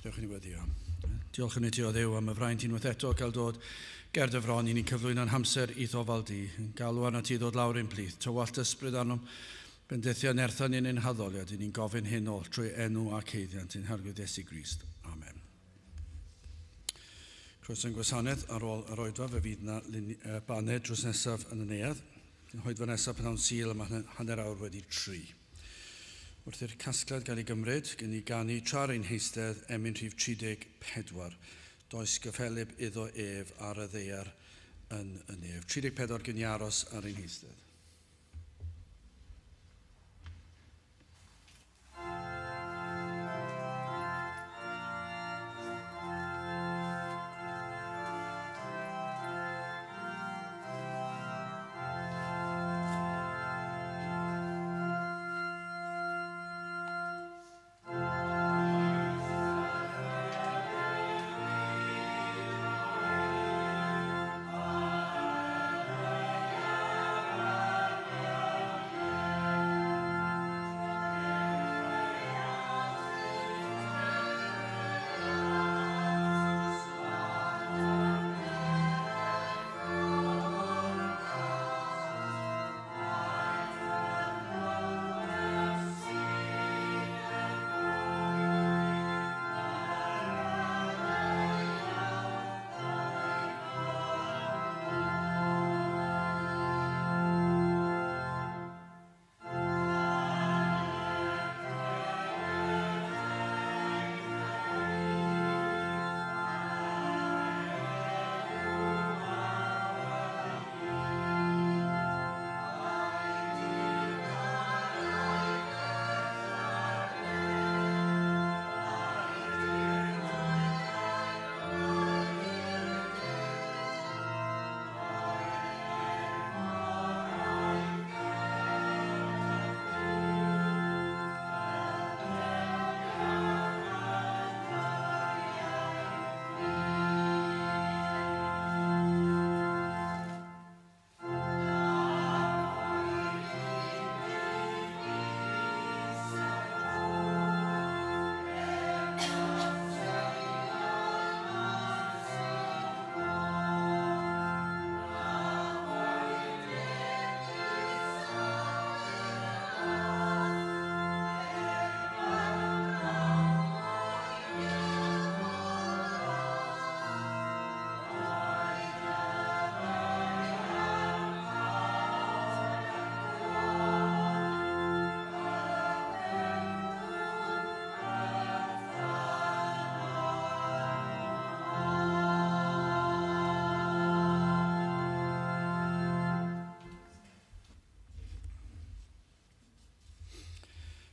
Gadewch i ni weddio. Diolch yn i ti o Dduw am y fraint unwaith eto cael dod ger dy fron i ni'n cyflwyno'n hamser i'th ofal di, yn galw arnat ti ddod lawr i'n plith, tywallt ysbryd arnom, bendithio nertha ni'n ein haddoliad, i ni'n gofyn hyn oll trwy enw ac haeddiant ein Harglwydd Iesu Grist. Amen. Croeso i'n gwasanaeth ar ôl yr oedfa, fe fydd yna baned drws nesaf yn y neuadd. Oedfa nesaf pnawn Sul am 3:30. Wrth i'r casgliad gael ei gymryd, gen i ganu tra ar ein heistedd emyn rhif 34. Does gyffelyb iddo ef ar y ddaear yn y nef. 34 gen i aros ar ein heistedd.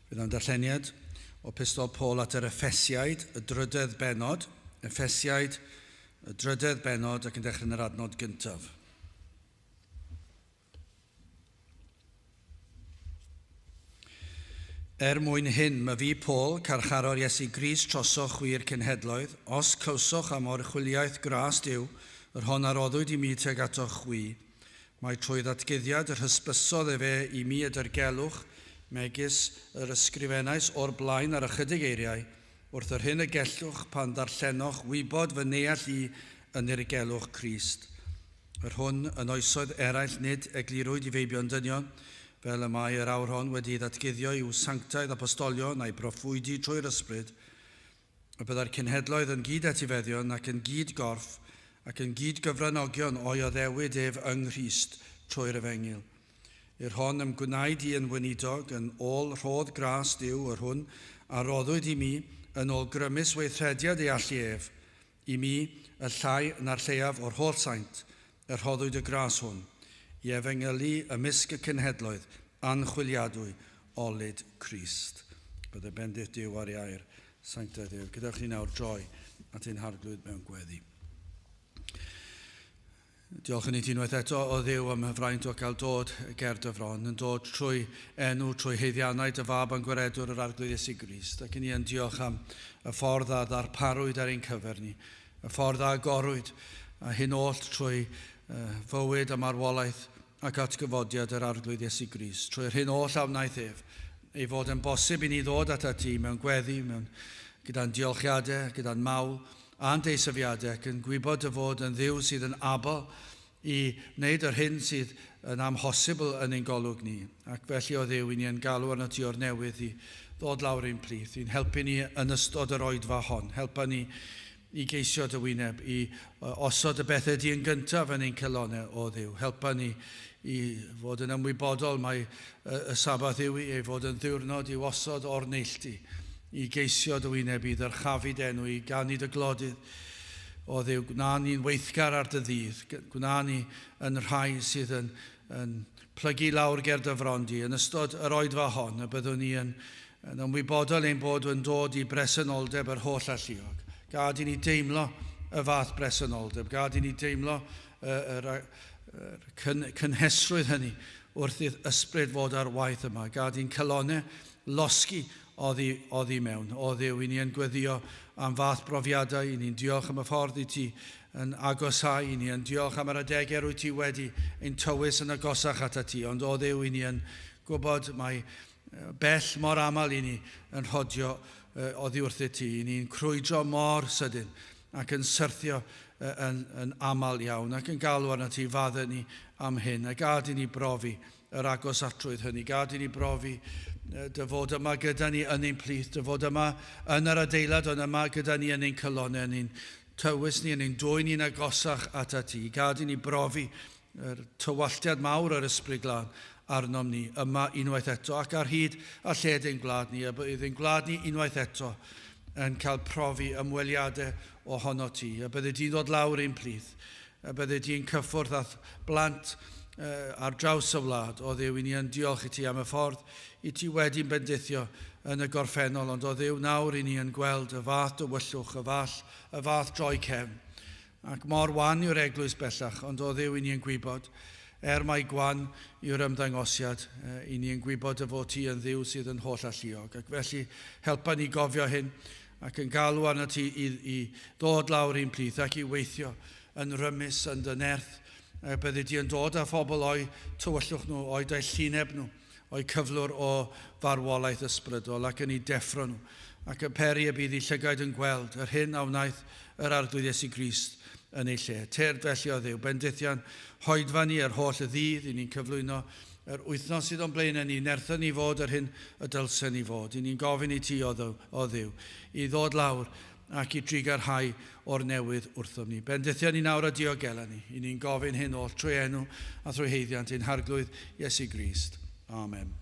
Bydd o'n darlleniad o Pistol Paul at yr Effesiaid, y drydedd bennod, Effesiaid, y drydedd bennod ac yn dechrau yn yr adnod gyntaf. Er mwyn hyn, mae fi, Paul, carcharor Iesu Grist trosoch chwi'r cenhedloedd, os clywsoch am oruchwyliaeth gras Duw, yr hon a roddwyd i mi tuag atoch chwi, mae trwy ddatguddiad yr hysbysodd efe i mi y dirgelwch, megis yr ysgrifennais o'r blaen ar ychydig eiriau, wrth yr hyn y gellwch pan ddarllenoch wybod fy neall i yn nirgelwch Crist. Yr hwn yn oesoedd eraill nid eglurwyd i feibion dynion, fel y mae yr awr hon wedi ei ddatguddio i'w sanctaidd apostolion a'i broffwydi trwy'r Ysbryd, y byddai'r cenhedloedd yn gyd-etifeddion ac yn gyd-gorff ac yn gyd-gyfranogion o'i addewid ef yng Nghrist trwy'r Efengyl. I'r hon ym gwnaed i yn weinidog yn ôl rhodd gras Duw, yr hwn a roddwyd i mi yn ôl grymus weithrediad ei allu ef, I mi, y llai na'r lleiaf o'r holl saint, y rhoddwyd y gras hwn, i efengylu ymysg y cenhedloedd anchwiliadwy olud Crist. Bydde bendith Duw ar ei air sanctaidd ef. Gadewch ni nawr droi at ein Harglwydd mewn gweddi. Diolch yn i ti unwaith eto o Dduw am y fraint o gael dod ger dy fron, yn dod trwy enw, trwy haeddiannau dy fab a'n gwaredwr yr Arglwydd Iesu Grist. Ac i ni yn diolch am y ffordd a ddarparwyd ar ein cyfer ni, y ffordd a agorwyd, a hyn oll trwy fywyd a marwolaeth ac atgyfodiad yr Arglwydd Iesu Grist, trwy'r hyn oll a wnaeth ef, ei fod yn bosib i ni ddod atat ti mewn gweddi, mewn gyda'n diolchiadau, gyda'n mawl a'n deisyfiadau, ac yn gwybod dy fod yn Dduw sydd yn abl i wneud yr hyn sydd yn amhosibl yn ein golwg ni. Ac felly o Dduw, i ni yn galw arno ti o'r newydd i ddod lawr ein plith, i'n helpu ni yn ystod yr oedfa hon, helpa ni i geisio dy wyneb, i osod y bethau di yn gyntaf yn ein calonnau o Dduw. Helpa ni i fod yn ymwybodol mai y Sabath yw i, ei fod yn ddiwrnod i'w osod o'r neilltu, i geisio dy wyneb, i ddyrchafu dy enw, i ganu dy glodydd. O Dduw, gwna ni'n weithgar ar dy ddydd, gwna ni yn rhai sydd yn plygu lawr ger dy fron di. Yn ystod yr oedfa hon, y byddwn ni yn ymwybodol ein bod yn dod i bresenoldeb yr holl alluog. Gad i ni deimlo y fath bresenoldeb, gad i ni deimlo yr cynhesrwydd hynny wrth i'r ysbryd fod ar waith yma. Gad i'n calonnau losgi oddi mewn. O Dduw, i ni yn gweddio am fath brofiadau, i ni'n diolch am y ffordd i ti yn agosau, i ni yn diolch am yr adegau rwy ti wedi ein tywys yn agosach atat ti. Ond o Dduw, i ni yn gwybod mai bell mor aml i ni yn rhodio oddi wrthyt ti. I ni'n crwydro mor sydyn ac yn syrthio yn aml iawn ac yn galw arno ti faddau ni am hyn. A gad i ni brofi yr agosatrwydd hynny. Gad i ni brofi dy fod yma gyda ni yn ein plith, dy fod yma yn yr adeilad, ond yma gyda ni yn ein calonnau, yn ein tywys ni, yn ein dwyn ni'n agosach atat ti. Gad i ni brofi yr tywalltiad mawr yr Ysbryd Glân arnom ni yma unwaith eto, ac ar hyd a lled ein gwlad ni, a bydd ein gwlad ni unwaith eto yn cael profi ymweliadau ohono ti, a bydde di'n dod lawr ein plith, a bydde di'n cyffwrdd â blant ar draws y wlad. O Dduw, i ni yn diolch i ti am y ffordd i ti wedi'n bendithio yn y gorffennol, ond o Dduw, nawr i ni yn gweld y fath dywyllwch, y fath droi cefn. Ac mor wan yw'r eglwys bellach, ond o Dduw, i ni yn gwybod, mai gwan yw'r ymddangosiad, i ni yn gwybod dy fod ti yn Dduw sydd yn holl alluog. Ac felly helpa ni gofio hyn ac yn galw arno ti i ddod lawr i'n plith ac i weithio yn rymus yn dy nerth. Byddi di yn dod â phobl o'i tywyllwch nhw, o'i dallineb nhw, o'i cyflwr o farwolaeth ysbrydol ac yn ei deffro nhw. Ac y peri y bydd eu llygaid yn gweld yr hyn a wnaeth yr Arglwydd Iesu Grist yn ei lle. Tyrd felly o Dduw, bendithion hoedfa ni yr holl y ddydd, i ni'n cyflwyno yr wythnos sydd o'n blaenau ni, nerthon ni fod yr hyn y dylsen ni fod. I ni'n gofyn i ti o Dduw, i ddod lawr ac i drugarhau o'r newydd wrthom ni. Bendithion ni nawr a diogela ni. I ni'n gofyn hyn oll trwy enw a thrwy haeddiant ein Harglwydd Iesu Grist. Amen.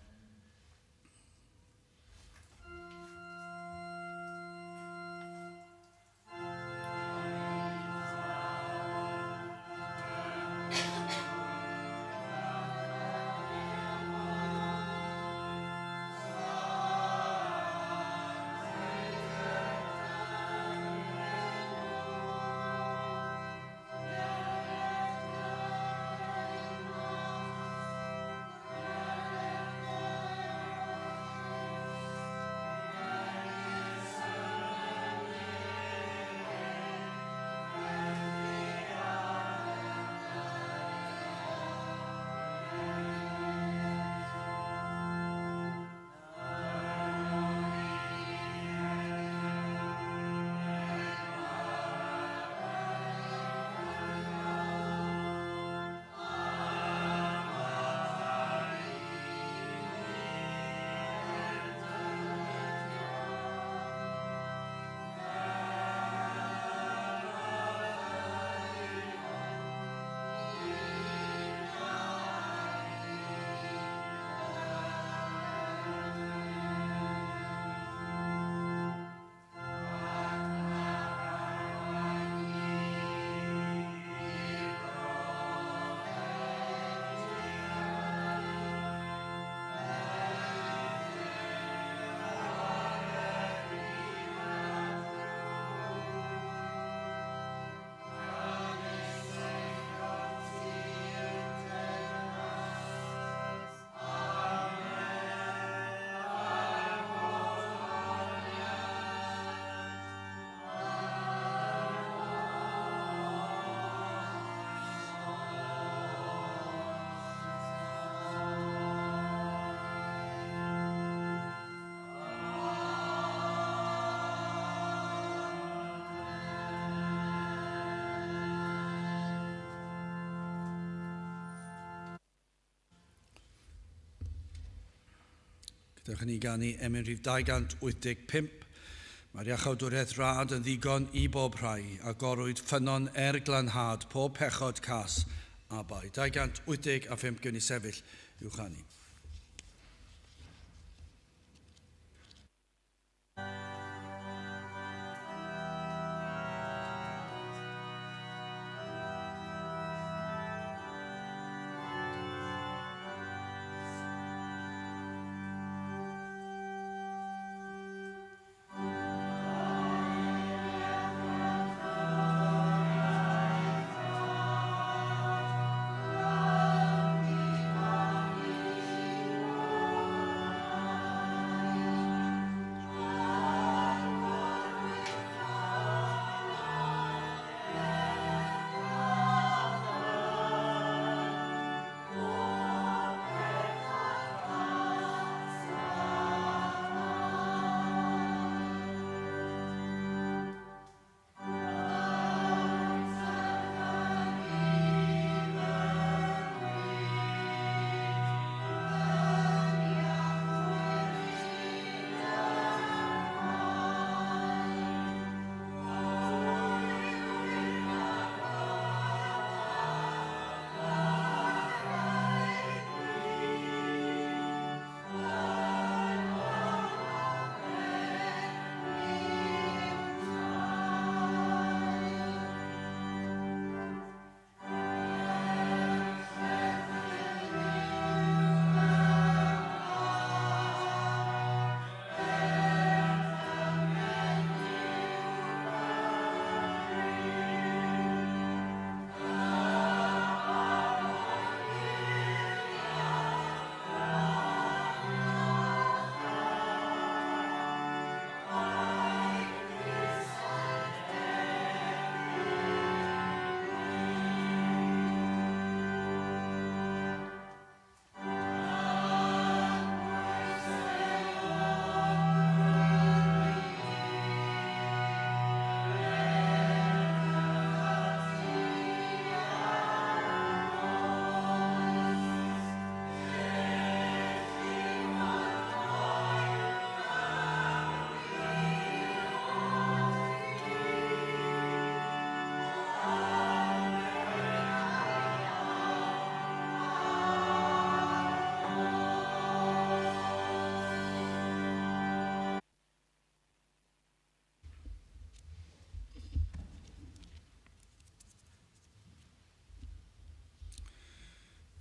Dewch i ni ganu emyn rhif 285. Mae'r iachawdwriaeth rad yn ddigon i bob rhai, a gorwyd ffynnon er glanhad pob pechod cas a bai. 285 gewn ni sefyll i'w chanu.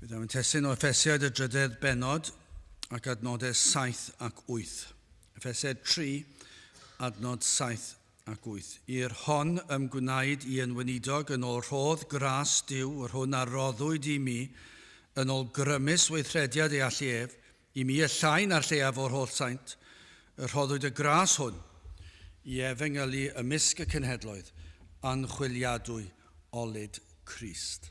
Bydd am testun o Effesiaid y drydedd bennod ac adnodau 7 ac 8. Effesiaid 3, adnod 7 ac 8. I'r hon ymgwnaed i yn weinidog yn ôl rhodd gras Duw, yr hwn a roddwyd i mi, yn ôl grymus weithrediad ei allu ef, I mi y llai na'r lleiaf o'r holl saint, y rhoddwyd y gras hwn i efengylu ymysg y cenhedloedd anchwiliadwy olud Crist.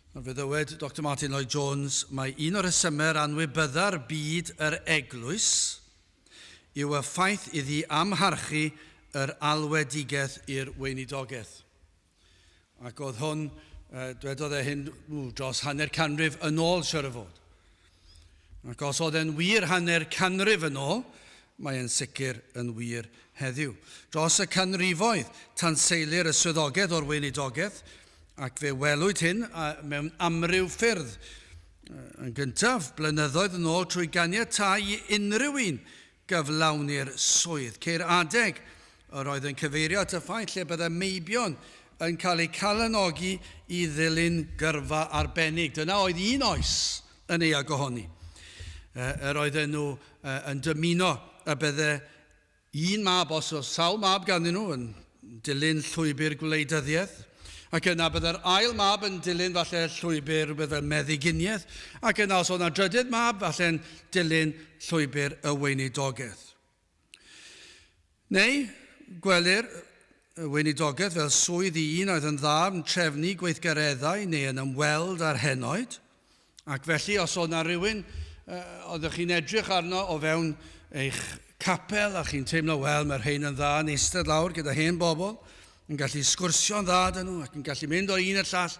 Nawr fe ddywed Doctor Martyn Lloyd Jones mai un o'r rhesymau'r anwybydda'r byd yr eglwys yw y ffaith iddi amharchu yr alwedigaeth i'r weinidogaeth. Ac oedd hwn, dwedodd e hyn dros hanner canrif yn ôl, siwr o fod. Ac os oedd e'n wir hanner canrif yn ôl, mae e'n sicr yn wir heddiw. Dros y canrifoedd, tanseilir y swyddogaeth o'r weinidogaeth, ac fe welwyd hyn mewn amryw ffyrdd. Yn gyntaf, blynyddoedd yn ôl trwy ganiatáu i unrhyw un gyflawni'r swydd. Ceir adeg yr oedd yn cyfeirio at y ffaith lle byddai meibion yn cael eu calanogi i ddilyn gyrfa arbennig. Dyna oedd un oes yn euog ohoni. Yr oedden nhw yn dymuno y bydde un mab, os oedd sawl mab ganddyn nhw, yn dilyn llwybr gwleidyddiaeth, ac yna bydde'r ail mab yn dilyn falle llwybr rhywbeth fel meddyginiaeth, ac yna os oedd yna drydydd mab, falle'n dilyn llwybr y weinidogaeth. Neu, gwelir y weinidogaeth fel swydd i un oedd yn dda yn trefnu gweithgareddau neu yn ymweld â'r henoed, Ac felly, os oedd 'na rywun oeddech chi'n edrych arno o fewn eich capel a chi'n teimlo, wel, mae'r rhain yn dda yn eistedd lawr gyda hen bobl, yn gallu sgwrsio'n dda 'da nhw ac yn gallu mynd o un i'r llall,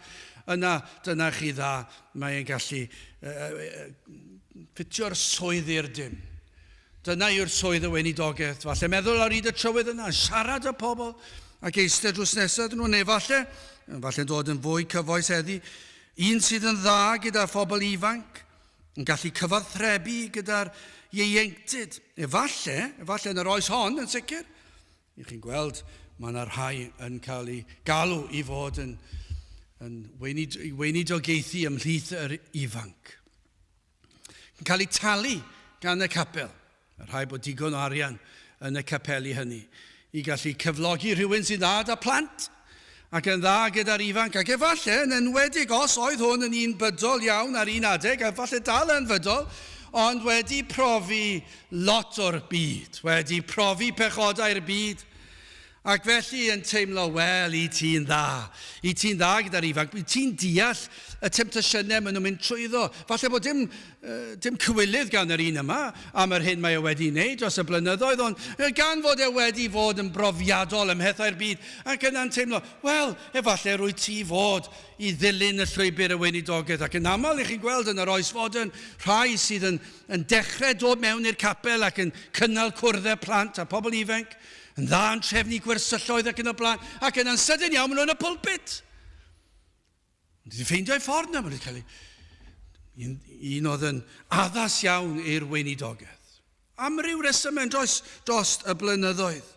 yna dyna chi dda, mae'n gallu Ffitio'r swydd i'r dim. Dyna yw'r swydd y weinidogaeth. Falle meddwl ar hyd y trywydd yna, siarad â pobl ac eistedd drws nesaf nhw, neu falle, falle'n dod yn fwy cyfoes heddi, un sydd yn dda gyda phobl ifanc, yn gallu cyfathrebu gyda'r ieuenctid. Efalle, efalle yn yr oes hon yn sicr, i chi'n gweld mae yna rhai yn cael eu galw i fod yn, yn weinid, weinidogaethu ymhlith yr ifanc. Yn cael eu talu gan y capel. Mae rhai bod digon o arian yn y capeli hynny i gallu cyflogi rhywun sy'n dda 'da plant ac yn dda gyda'r ifanc, ac efallai, yn enwedig os oedd hwn yn un bydol iawn ar un adeg, a falle dal yn fydol, ond wedi profi lot o'r byd, wedi profi pechodau'r byd, Ac felly yn teimlo, wel, i ti'n dda. I ti'n dda gyda'r ifanc. I ti'n deall y temtasiynau maen nhw'n mynd trwyddo. Falle bod dim, uh, dim cywilydd gan yr un yma am yr hyn mae e wedi wneud dros y blynyddoedd, ond gan fod e wedi fod yn brofiadol ym mhethau'r byd, ac yna'n teimlo, wel, efallai rwy ti fod i ddilyn y llwybr y weinidogaeth. Ac yn aml, i chi'n gweld yn yr oes fodern, rhai sydd yn, yn dechrau dod mewn i'r capel ac yn cynnal cwrddau plant a pobl ifanc, Yn dda yn trefnu gwersylloedd ac yn y blaen, ac yna'n sydyn iawn maen nhw yn y pulpit. Ond wedi ffeindio'i ffordd na, maen nhw wedi cael ei... Un, un oedd yn addas iawn i'r weinidogaeth. Am ryw resymau dros, dros y blynyddoedd.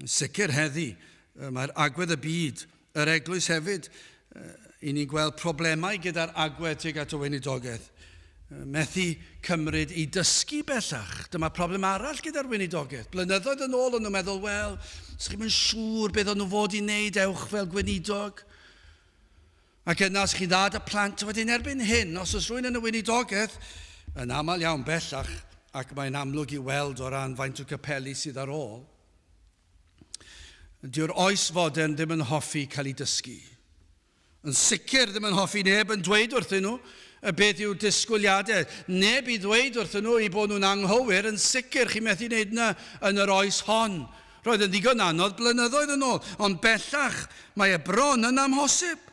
Sicr heddi, mae'r agwedd y byd, yr eglwys hefyd, i ni'n gweld problemau gyda'r agwedd tuag at y weinidogaeth. Methu cymryd i dysgu bellach. Dyma problem arall gyda'r weinidogaeth. Blynyddoedd yn ôl o'n nhw'n meddwl, wel, os chi'n mynd siŵr beth o'n nhw fod i wneud, ewch fel gweinidog. Ac yna, os chi'n dda dy plant, wedyn erbyn hyn, os oes rhywun yn y weinidogaeth, yn aml iawn bellach, ac mae'n amlwg i weld o ran faint o capeli sydd ar ôl, Dyw'r oes fodern ddim yn hoffi cael ei dysgu. Yn sicr ddim yn hoffi neb yn dweud wrthyn nhw y beth yw'r disgwyliadau. Neb i ddweud wrthyn nhw eu bod nhw'n anghywir, yn sicr chi methu wneud yna yn yr oes hon. Roedd yn ddigon anodd blynyddoedd yn ôl, ond bellach mae e bron yn amhosib.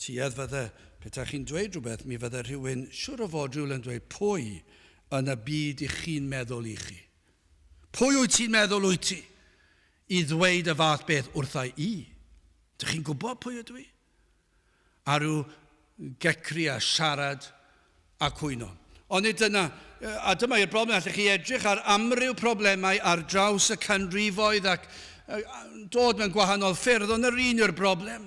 Tuedd fydde, petai chi'n dweud rhywbeth, mi fydde rhywun siwr o fod rhywle yn dweud pwy yn y byd i chi'n meddwl i chi? Pwy wyt ti'n meddwl wyt ti i ddweud y fath beth wrtha i? Dych chi'n gwybod pwy ydw i? A rhyw gecru a siarad a cwyno. Ond nid dyna, a dyma yw'r broblem, allech chi edrych ar amryw problemau ar draws y canrifoedd ac dod mewn gwahanol ffyrdd, ond yr un yw'r broblem.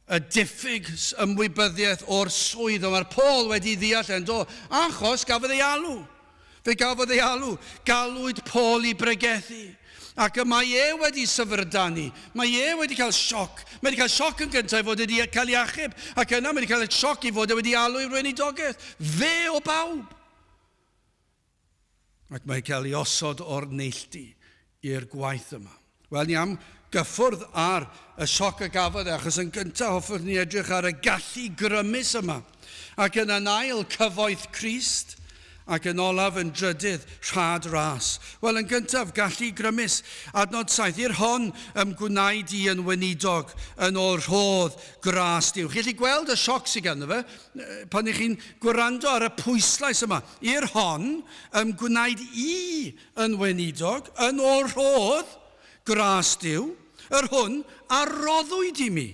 Y diffyg ymwybyddiaeth o'r swydd, ond mae'r Paul wedi ddeall e'n do, achos gafodd ei alw. Fe gafodd ei alw. Galwyd Paul i bregethu. Ac y mae e wedi syfrdanu. Mae e wedi cael sioc. Mae wedi cael sioc yn gyntaf i fod wedi cael ei achub. Ac yna mae wedi cael sioc i fod e wedi alw i'r weinidogaeth. Fe o bawb. Ac mae cael ei osod o'r neilltu i'r gwaith yma. Wel, ni am gyffwrdd ar y sioc a gafodd e, achos yn gyntaf hoffwn ni edrych ar y gallu grymus yma. Ac yn yn ail, cyfoeth Crist, ac yn olaf yn drydydd, rhad ras. Wel, yn gyntaf, gallu grymus. Adnod 7, i'r hon ym gwnaed i yn weinidog yn ôl rhodd gras Duw. Chi'n gallu gweld y sioc sydd ganddo fe pan ych chi'n gwrando ar y pwyslais yma. I'r hon ym gwnaed i yn weinidog, yn ôl rhodd gras Duw, yr hwn a roddwyd i mi,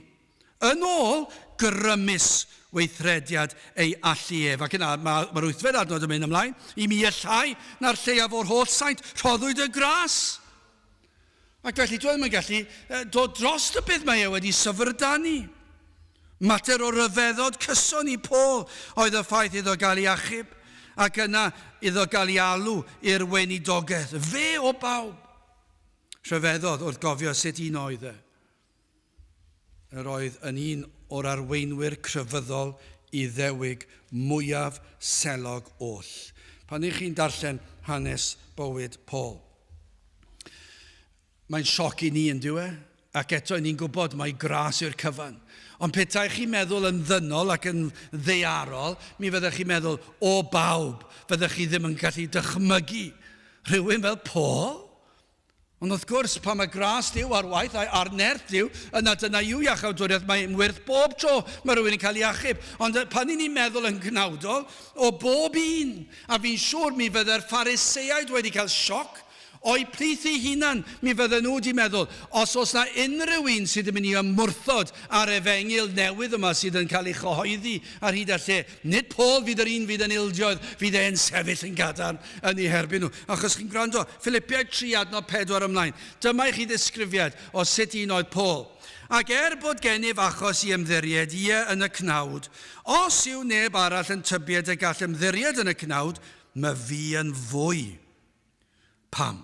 yn ôl grymus weithrediad ei allu ef. Ac yna mae'r ma wythfed adnod yn mynd ymlaen, i mi y llai na'r lleiaf o'r holl saint, rhoddwyd y gras. Ac felly dwi ddim yn gallu dod dros y beth mae e wedi syfrdanu. Mater o ryfeddod cyson i Paul oedd y ffaith iddo gael ei achub ac yna iddo gael ei alw i'r weinidogaeth. Fe o bawb! Rhyfeddodd wrth gofio sut un oedd e. Yr oedd yn un o'r arweinwyr crefyddol Iddewig mwyaf selog oll. Pan ych chi'n darllen hanes bywyd Paul. Mae'n sioc i ni, yn dyw e? Ac eto, ni'n gwybod mai gras yw'r cyfan. Ond petai chi'n meddwl yn ddynol ac yn ddaearol, mi fyddech chi'n meddwl, o bawb, fyddech chi ddim yn gallu dychmygu rhywun fel Paul? Ond wrth gwrs, pan mae gras Duw ar waith a'r nerth Duw, yna dyna yw iachawdwriaeth, mae'n wyrth bob tro mae rhywun yn cael ei achub. Ond pan i ni'n meddwl yn gnawdol, o bob un, a fi'n siŵr mi fydde'r Phariseaid wedi cael sioc, O'u plith eu hunan, mi fydden nhw wedi meddwl, os oes 'na unrhyw un sydd yn mynd i ymwrthod â'r efengyl newydd yma sydd yn cael ei chyhoeddi ar hyd a lle, nid Paul fydd yr un fydd yn ildio, fydd e'n sefyll yn gadarn yn eu herbyn nhw. Achos chi'n gwrando, Philipiaid 3 adnod 4 ymlaen, dyma i chi ddisgrifiad o sut un oedd Paul. Ac er bod gennyf achos i ymddiried, ie, yn y cnawd, os yw neb arall yn tybied y gall ymddiried yn y cnawd, myfi yn fwy. Pam?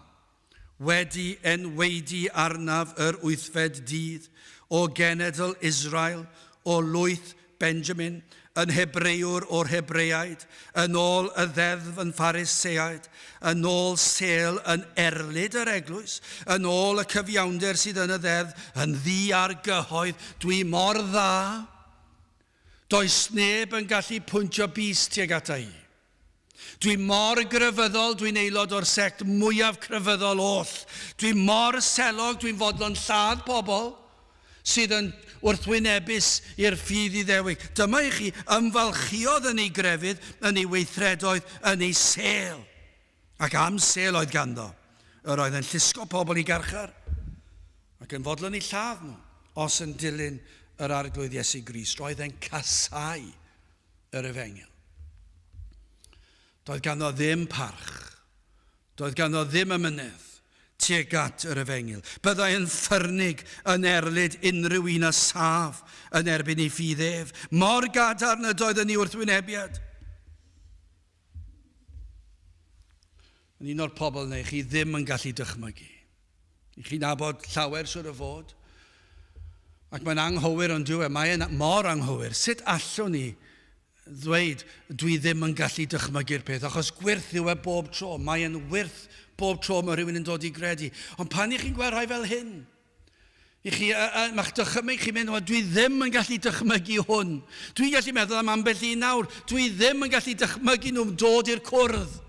Wedi enwaedu arnaf yr wythfed dydd, o genedl Israel, o lwyth Benjamin, yn Hebrëwr o'r Hebreaid, yn ôl y ddeddf yn Phariseaid, yn ôl sêl yn erlid yr eglwys, yn ôl y cyfiawnder sydd yn y ddeddf, yn ddi ar gyhoedd, dwi mor dda. Does neb yn gallu pwyntio bys tuag ata i. Dwi mor grefyddol, dwi'n aelod o'r sect mwyaf crefyddol oll. Dwi mor selog, dwi'n fodlon lladd pobl sydd yn wrthwynebus i'r ffydd Iddewig. Dyma i chi, ymfalchïodd yn ei grefydd, yn ei weithredoedd, yn ei sêl. Ac am sêl oedd ganddo. Yr oedd yn llusgo pobl i garchar ac yn fodlon eu lladd nhw os yn dilyn yr Arglwydd Iesu Grist. Roedd e'n casáu yr efengyl. Doedd ganddo ddim parch. Doedd ganddo ddim amynedd tuag at yr efengyl. Byddai yn ffyrnig yn erlid unrhyw un a saf yn erbyn ei ffydd ef. Mor gadarn ydoedd yn ei wrthwynebiad. Yn un o'r pobl neu chi ddim yn gallu dychmygu. I chi'n nabod llawer siwr o fod. Ac mae'n anghywir ond dyw e, mae'n mor anghywir. Sut allwn ni ddweud dwi ddim yn gallu dychmygu'r peth, achos gwyrth yw e bob tro. Mae'n wyrth bob tro mae rhywun yn dod i gredu. Ond pan i chi'n gweld rhai fel hyn, i chi, mae'ch dychymyg chi'n mynd, wel, dwi ddim yn gallu dychmygu hwn. Dwi'n gallu meddwl am ambell un nawr. Dwi ddim yn gallu dychmygu nhw'n dod i'r cwrdd.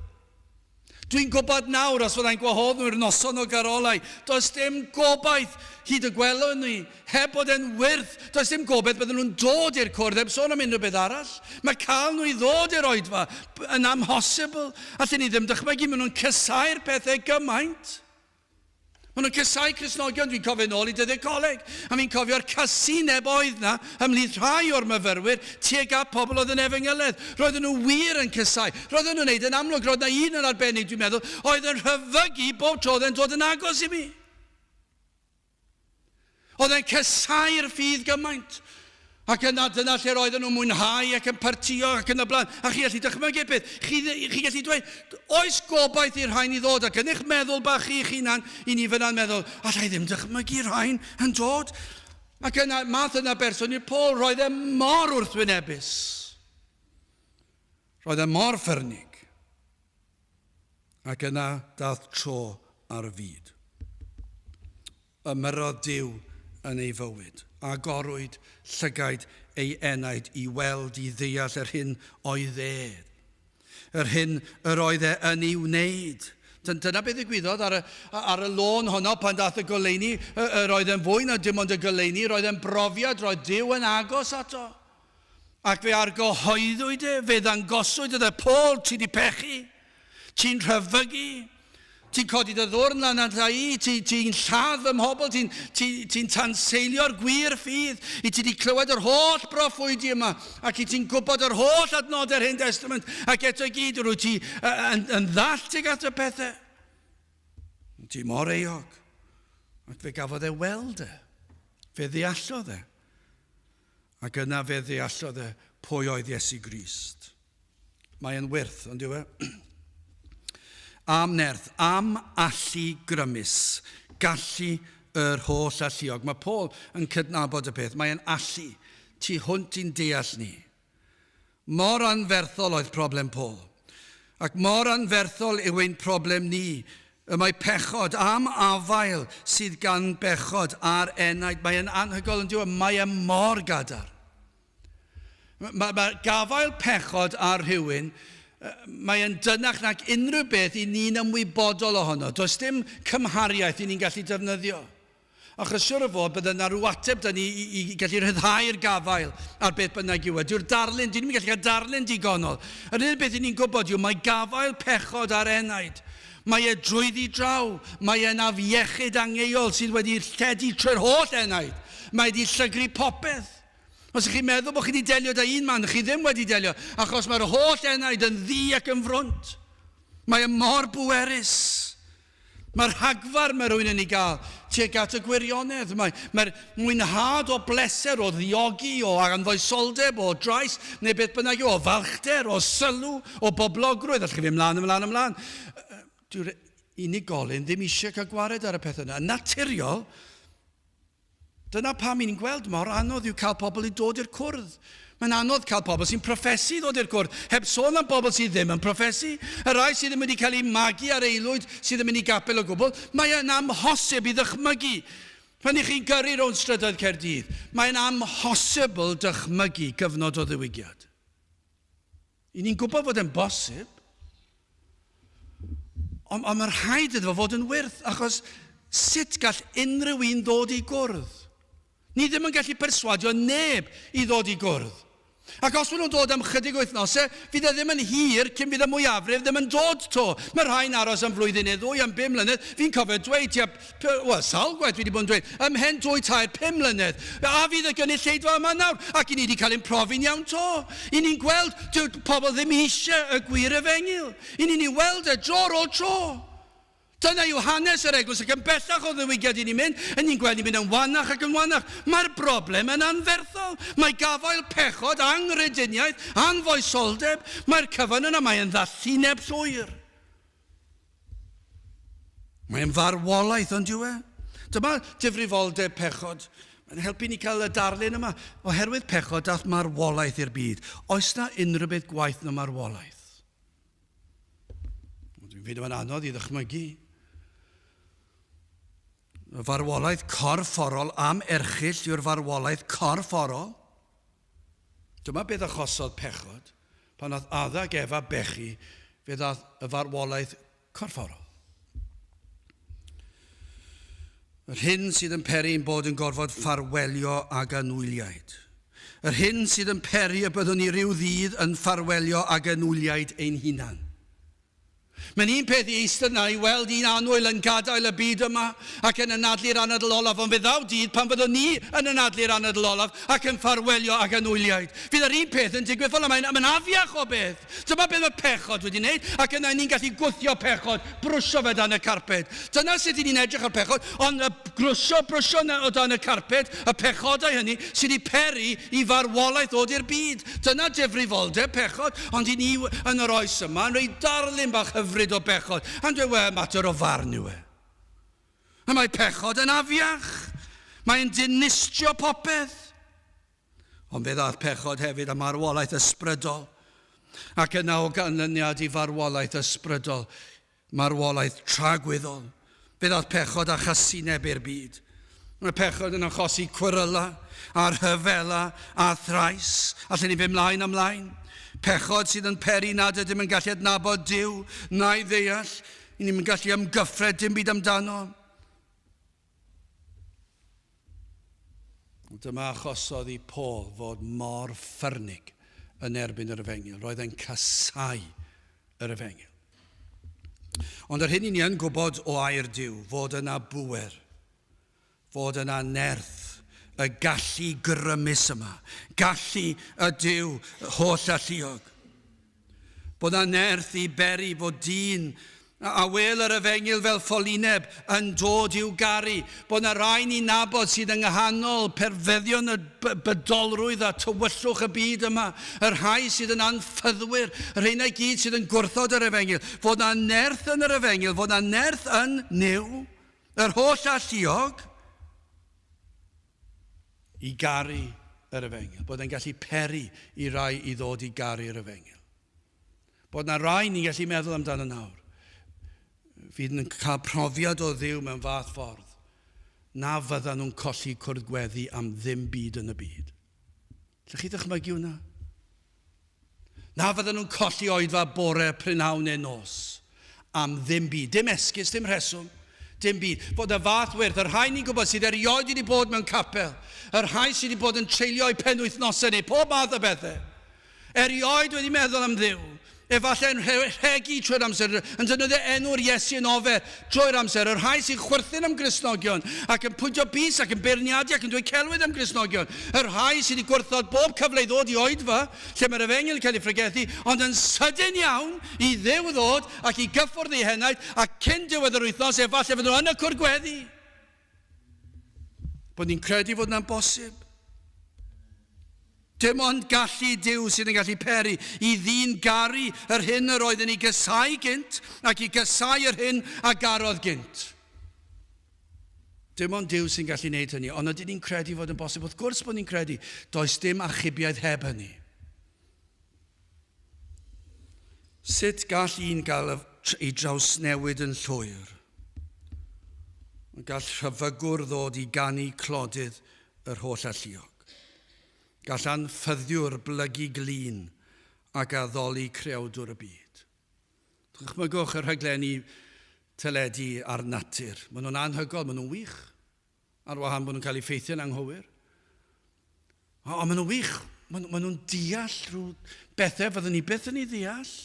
Dwi'n gwybod nawr, os fyddai'n gwahodd nhw i'r noson o garolau, does dim gobaith hyd y gwelwn ni, heb bod e'n wyrth, does dim gobaith bydden nhw'n dod i'r cwrdd, heb sôn am unrhyw beth arall. Mae cael nhw i ddod i'r oedfa yn amhosibl. Allen ni ddim dychmygu, maen nhw'n casáu'r pethau gymaint. Maen nhw'n casáu Cristnogion, dwi'n cofio nôl i dyddiau coleg, a fi'n cofio'r casineb oedd na ymhlith rhai o'r myfyrwyr tuag at pobl oedd yn efengyledd. Roedden nhw wir yn casáu. Roedden nhw'n neud yn amlwg, roedd na un yn arbennig dwi'n meddwl, oedd yn rhyfygu bob tro oedd e'n dod yn agos i mi. Oedd e'n casáu'r ffydd gymaint. Ac yna, dyna lle roedden nhw'n mwynhau ac yn partïo ac yn y blaen. A chi gallu dychmygu'r peth. Chi, chi gallu dweud, oes gobaith i'r rhain i ddod? Ac yn eich meddwl bach chi'ch hunan, i ni fyna'n meddwl, allai ddim dychmygu rhain yn dod. Ac yna, math yna berson i'r Paul, roedd e mor wrthwynebus. Roedd e mor ffyrnig. Ac yna daeth tro ar y fyd. Ymyrrodd Duw yn ei fywyd. Agorwyd llygaid ei enaid i weld, i ddeall yr hyn oedd e. Yr hyn yr oedd e yn ei wneud. Dyna beth ddigwyddodd ar y, ar y lôn honno pan daeth y goleuni. Yr oedd e'n fwy na dim ond y goleuni, roedd e'n brofiad, roedd Duw yn agos ato. Ac fe argyhoeddwyd e, fe ddangoswyd iddo, Paul, ti di pechu, ti'n rhyfygu, ti'n codi dy ddwrn lan ata i, ti'n ti lladd fy mhobl, ti'n ti, ti tanseilio'r gwir ffydd, i ti di clywed yr holl broffwydi yma, ac i ti'n gwybod yr holl adnodau'r Hen Testament, ac eto i gyd rwyt ti yn, yn ddall tuag at y pethau. Ti mor euog. Ac fe gafodd e weld e. Fe ddeallodd e. Ac yna fe ddeallodd e pwy oedd Iesu Grist. Mae e'n wyrth, ond yw e? Am nerth, am allu grymus, gallu yr holl alluog. Mae Paul yn cydnabod y peth, mae e'n allu tu hwnt i'n deall ni. Mor anferthol oedd problem Paul. Ac mor anferthol yw ein problem ni. Y mae pechod am afael sydd gan bechod ar enaid. Mae e'n anhygoel yn diwy, mae e mor gadarn. Mae, mae gafael pechod ar rhywun Mae e'n dynach nag unrhyw beth i ni'n ymwybodol ohono. Does dim cymhariaeth i ni'n gallu defnyddio. Achos siwr o fod bydde yna rhyw ateb da ni i, i gallu rhyddhau'r gafael ar beth bynnag yw e. Dyw'r darlun, dyn ni'n gallu cael darlun digonol. Yr unig beth i ni'n gwybod yw mae gafael pechod ar enaid. Mae e drwyddi draw. Mae e'n afiechyd angeuol sydd wedi lledu trwy'r holl enaid. Mae wedi llygru popeth. Os ych chi'n meddwl bod chi wedi delio da un man, chi ddim wedi delio, achos mae'r holl enaid yn ddu ac yn frwnt. Mae e mor bwerus. Mae'r rhagfar mae rhywun yn ei gael tuag at y gwirionedd. Mae'r mae mwynhad o bleser, o ddiogi, o anfoesoldeb, o drais, neu beth bynnag yw, o falchder, o sylw, o boblogrwydd. Allwch chi fynd mlaen, ymlaen, ymlaen. Dyw'r unigolyn ddim eisiau cael gwared ar y peth yna. Yn naturiol, Dyna pam i ni'n gweld mor anodd yw cael pobl i dod i'r cwrdd. Mae'n anodd cael pobl sy'n proffesu i ddod i'r cwrdd, heb sôn am bobl sydd ddim yn proffesu. Y rhai sydd ddim wedi cael eu magu ar aelwyd, sydd ddim yn mynd i gapel o gwbl, mae e'n amhosib i ddychmygu. Pan i chi'n gyrru rownd strydoedd Caerdydd, mae'n amhosibl dychmygu gyfnod o ddiwygiad. I ni'n gwybod fod e'n bosib, ond, ond mae rhaid iddo fo fod yn wyrth, achos sut gall unrhyw un ddod i gwrdd? Ni ddim yn gallu perswadio neb i ddod i gwrdd. Ac os maen nhw'n dod am chydig wythnosau, fydd e ddim yn hir cyn fydd y mwyafrif ddim yn dod to. Mae rhai'n aros am flwyddyn neu ddwy, am bum mlynedd. Fi'n cofio dweud tua Wel, sawl gwaith dwi wedi bod yn dweud, ymhen dwy, tair, pum mlynedd, a fydd y gynulleidfa yma nawr? Ac i ni wedi cael ein profi'n iawn to. I ni'n gweld, dyw pobl ddim eisiau y gwir efengyl. I ni'n ei weld e dro ar ôl tro. Dyna yw hanes yr eglwys ac yn bellach o ddiwygiad i ni'n mynd, yn ni'n gweld ni'n mynd yn wanach ac yn wanach. Mae'r broblem yn anferthol. Mae gafael pechod, anghrediniaeth, anfoesoldeb, mae'r cyfan yna, mae'n ddallineb llwyr. Mae'n farwolaeth, ond yw e? Dyma difrifoldeb pechod. Mae'n helpu ni cael y darlun yma. Oherwydd pechod dath marwolaeth i'r byd. Oes na unrhyw beth gwaeth na marwolaeth? Dwi'n ffeindio fo'n anodd i ddychmygu. Y farwolaeth corfforol am erchyll yw'r farwolaeth corfforol. Dyma beth achosodd pechod. Pan nath Adda ac Efa bechu, fe ddath y farwolaeth corfforol. Yr hyn sydd yn peri ein bod yn gorfod ffarwelio ag anwyliaid. Yr hyn sydd yn peri y byddwn ni ryw ddydd yn ffarwelio ag anwyliaid ein hunan. Mae'n un peth i eistedd 'na i weld un annwyl yn gadael y byd yma ac yn anadlu'r anadl olaf, ond fe ddaw dydd pan fyddwn ni yn anadlu'r anadl olaf ac yn ffarwelio ag anwyliaid. Fydd yr un peth yn digwydd fel 'na. Mae'n, mae'n afiach o beth. Dyma beth mae pechod wedi wneud, ac yna ni'n gallu gwthio pechod, brwsio fe dan y carped. Dyna sut i ni'n edrych ar pechod, ond y grwsio, brwsio 'na o dan y carped, y pechodau hynny sydd wedi peri i farwolaeth ddod i'r byd. Dyna difrifoldeb pechod, ond i ni yn yr oes yma yn rhoi darlun bach hyfryd o bechod, a'n dweud, wel, mater o farn yw e. A mae pechod yn afiach. Mae'n dinistrio popeth. Ond fe ddaeth pechod hefyd â marwolaeth ysbrydol, ac yna o ganlyniad i farwolaeth ysbrydol, marwolaeth tragwyddol. Fe ddaeth pechod â chasineb i'r byd. Mae pechod yn achosi cweryla a rhyfela a thrais. Allen ni fynd mlaen a mlaen. Pechod sydd yn peri nad ydym yn gallu adnabod Duw na'i ddeall. I ni'n gallu amgyffred dim byd amdano. Dyma achosodd i Paul fod mor ffyrnig yn erbyn yr efengyl. Roedd e'n casau yr efengyl. Ond yr hyn i ni yn gwybod o air Duw, fod yna bŵer, fod yna nerth, y gallu grymus yma, gallu y Duw holl alluog. Bod 'na nerth i beri fod dyn a wêl yr efengyl fel ffolineb yn dod i'w garu, bod 'na rai ni'n nabod sydd yng nghanol perfeddion y bydolrwydd a tywyllwch y byd yma, y rhai sydd yn anffyddwyr, y rheina i gyd sydd yn gwrthod yr efengyl, fod 'na nerth yn yr efengyl, fod 'na nerth yn Nuw, yr holl alluog, i garu yr efengyl, bod e'n gallu peri i rai i ddod i garu'r efengyl. Bod na rai ni'n gallu meddwl amdano nawr, fydd yn cael profiad o Dduw mewn fath ffordd, na fyddan nhw'n colli cwrdd gweddi am ddim byd yn y byd. Lle chi ddychmygu hwnna? Na fydden nhw'n colli oedfa bore, prynhawn neu nos. Am ddim byd. Dim esgus, dim rheswm. Dim byd. Bod y fath wyrth, y rhai ni'n gwybod sydd erioed wedi bod mewn capel, y rhai sydd wedi bod yn treulio eu penwythnosau neu pob math o bethau, erioed wedi meddwl am Dduw, efallai yn rhegi trwy'r amser, yn defnyddio enw'r Iesu yn ofer trwy'r amser, y rhai sy'n chwerthin am Gristnogion ac yn pwyntio bys ac yn beirniadu ac yn dweud celwydd am Gristnogion, y rhai sydd wedi gwrthod bob cyfle i ddod i oedfa lle mae'r efengyl yn cael ei phregethu, ond yn sydyn iawn i Dduw ddod ac i gyffwrdd eu henaid, ac cyn diwedd yr wythnos efallai fydden nhw yn y cwr gweddi. Bod ni'n credu fod yna'n bosib. Dim ond gallu Duw sydd yn gallu peri i ddyn garu yr hyn yr oedd yn ei gysau gynt ac i gysau yr hyn a garodd gynt. Dim ond Duw sy'n gallu gwneud hynny, ond ydyn ni'n credu fod yn bosib? Wrth gwrs bod ni'n credu, does dim achubiaeth heb hynny. Sut gall un gael ei drawsnewid yn llwyr? Gall rhyfygwr ddod i ganu clodydd yr holl alluog. Gall anffyddiwr blygu glin ac addoli creawdwr y byd. Dychmygwch y rhaglenni teledu ar natur. Maen nhw'n anhygoel, maen nhw'n wych. Ar wahân bod nhw'n cael eu ffeithio'n anghywir. Ond maen nhw'n wych. Maen, maen nhw'n deall rhyw bethau fyddwn ni byth yn ei ddeall.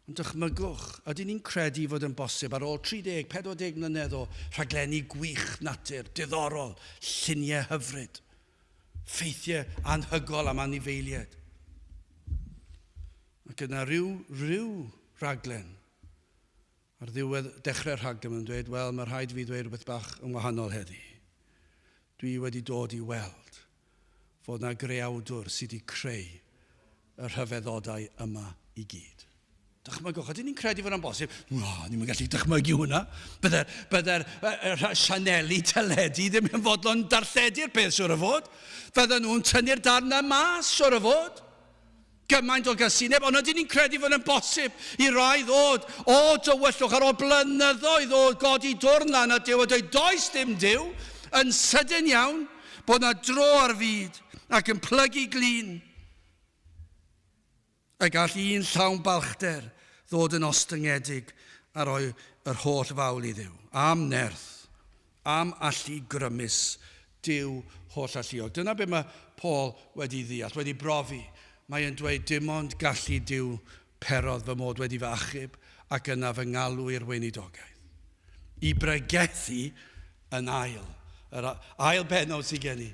Ond dychmygwch, ydyn ni'n credu fod yn bosib ar ôl 30, 40 mlynedd o rhaglenni gwych natur, diddorol, lluniau hyfryd, ffeithiau anhygol am anifeiliaid. Ac yna rhyw, rhyw raglen Ar ddiwedd dechrau'r rhaglen mae'n dweud, wel, mae rhaid i fi ddweud rhywbeth bach yn wahanol heddi. Dwi wedi dod i weld fod na greawdwr sydd wedi creu y rhyfeddodau yma i gyd. Dychmygwch, ydyn ni'n credu fod o'n bosib? Na, ni'n gallu dychmygu hwnna. Bydde'r bydde sianeli teledu ddim yn fodlon darlledu'r peth, siwr o fod. Fydden nhw'n tynnu'r darn yna mas, siwr o fod. Gymaint o gasineb, ond ydyn ni'n credu fod yn bosib i rai ddod o dywyllwch ar ôl blynyddoedd o godi dwrn lan at Duw a dweud does dim Duw, yn sydyn iawn, bod na dro ar fyd ac yn plygu glin. A gall un llawn balchder ddod yn ostyngedig a rhoi yr holl fawl i Dduw. Am nerth, am allu grymus Duw hollalluog. Dyna be mae Paul wedi ddeall, wedi brofi. Mae e'n dweud dim ond gallu Duw perodd fy mod wedi fy achub ac yna fy ngalw i'r weinidogaeth. I bregethu yn ail. Yr ail bennod sydd gen i.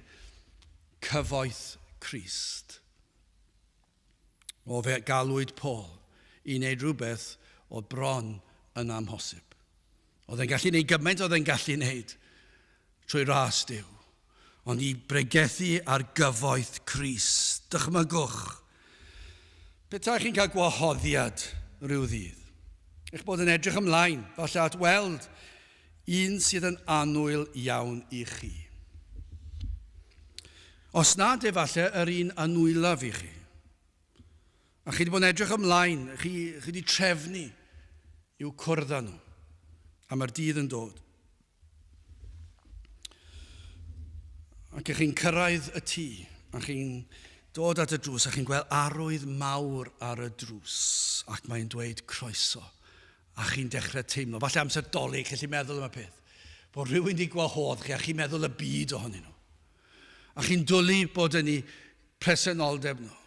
Cyfoeth Crist. O fe galwyd Paul i wneud rhywbeth oedd bron yn amhosib. Oedd e'n gallu gwneud gymaint oedd e'n gallu wneud trwy ras Duw, ond i bregethu ar gyfoeth Crist. Dychmygwch, petai chi'n cael gwahoddiad rhyw ddydd, eich bod yn edrych ymlaen, falle at weld un sydd yn annwyl iawn i chi. Os nad efallai yr un annwylaf i chi. A chi wedi bod yn edrych ymlaen, chi, chi wedi trefnu i'w cwrdd â nhw. A mae'r dydd yn dod. Ac ych chi'n cyrraedd y tŷ, a chi'n dod at y drws, a chi'n gweld arwydd mawr ar y drws, ac mae'n dweud croeso. A chi'n dechrau teimlo, falle amser dolyg, chi'n gallu meddwl am y peth, bod rhywun wedi gwahodd chi, a chi'n meddwl y byd ohonyn nhw. A chi'n dwlu bod yn eu presenoldeb nhw.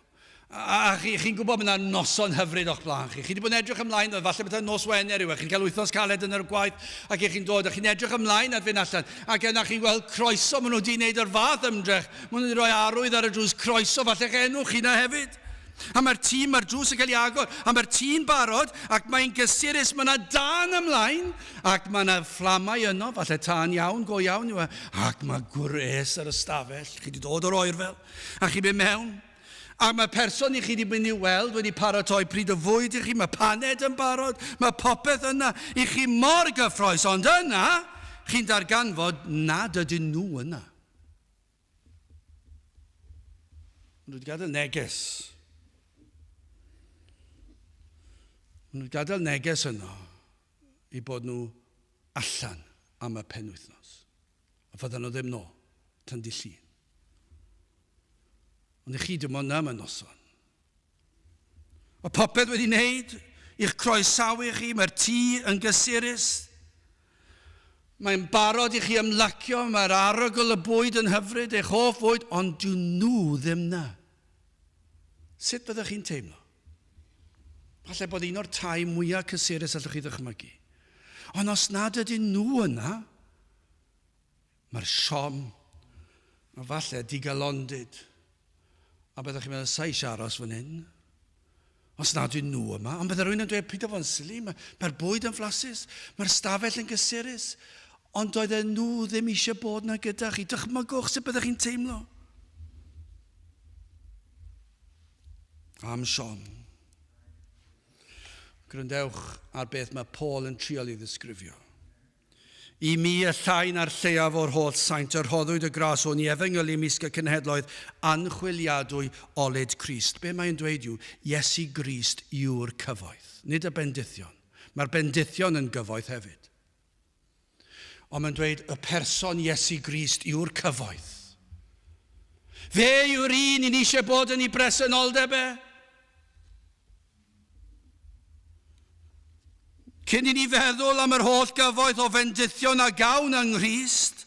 A, a chi'n chi gwybod bod yna noson hyfryd o'ch blaen chi. Chi wedi bod yn edrych ymlaen, falle bod nos Wener yw e, chi'n cael wythnos caled yn yr gwaith, ac chi'n dod, a chi'n edrych ymlaen at fynd allan, ac yna chi'n gweld croeso, maen nhw wedi gwneud yr fath ymdrech, maen nhw wedi rhoi arwydd ar y drws croeso, falle eich enw chi na hefyd. A mae'r tîm, mae'r drws yn cael ei agor, a mae'r tîm barod, ac mae'n gysurus, mae yna dân ymlaen, ac mae yna fflamau yno, falle tân iawn, go iawn yw e, ac mae gwres ar y stafell, chi wedi dod o'r oerfel, a chi'n mynd mewn, a mae person i chi wedi mynd i'w weld wedi paratoi pryd o fwyd i chi, mae paned yn barod, mae popeth yna i chi mor gyffroes, ond yna, chi'n darganfod nad ydyn nhw yna. Maen nhw wedi gadael neges. Maen nhw wedi gadael neges yno i bod nhw allan am y penwythnos. A fyddan nhw ddim nôl tan di llun. Ond i chi dim ond am y noson. Mae popeth wedi wneud i'ch croesawu chi, mae'r tŷ yn gysurus. Mae'n barod i chi ymlacio, mae'r arogl y bwyd yn hyfryd, eich hoff fwyd, ond dyn nhw ddim na. Sut fyddwch chi'n teimlo? Falle bod un o'r tai mwyaf cysurus allwch chi ddychmygu. Ond os nad ydyn nhw yna, Mae'r siom, a falle digalondid, a byddwch chi'n meddwl, sa eisiau aros fan hyn, os nad yw'n nhw yma. Ond bydde rhywun yn dweud, peidio fo'n sili, mae'r mae bwyd yn flasus, mae'r stafell yn gysurus, ond doedden nhw ddim eisiau bod na gyda chi. Dychmygwch sut byddwch chi'n teimlo. Am siom. Gwrandewch ar beth mae Paul yn trial i ddisgrifio. I mi, y llai na'r lleiaf o'r holl saint, y rhoddwyd y gras hwn i efengylu ymysg y cenhedloedd anchwiliadwy olud Crist. Be mae'n dweud yw, Iesu Grist yw'r cyfoeth, nid y bendithion. Mae'r bendithion yn gyfoeth hefyd. Ond mae'n dweud, y person Iesu Grist yw'r cyfoeth. Fe yw'r un i ni eisiau bod yn ei bresenoldeb e. Cyn i ni feddwl am yr holl gyfoeth o fendithion a gawn yng Nghrist,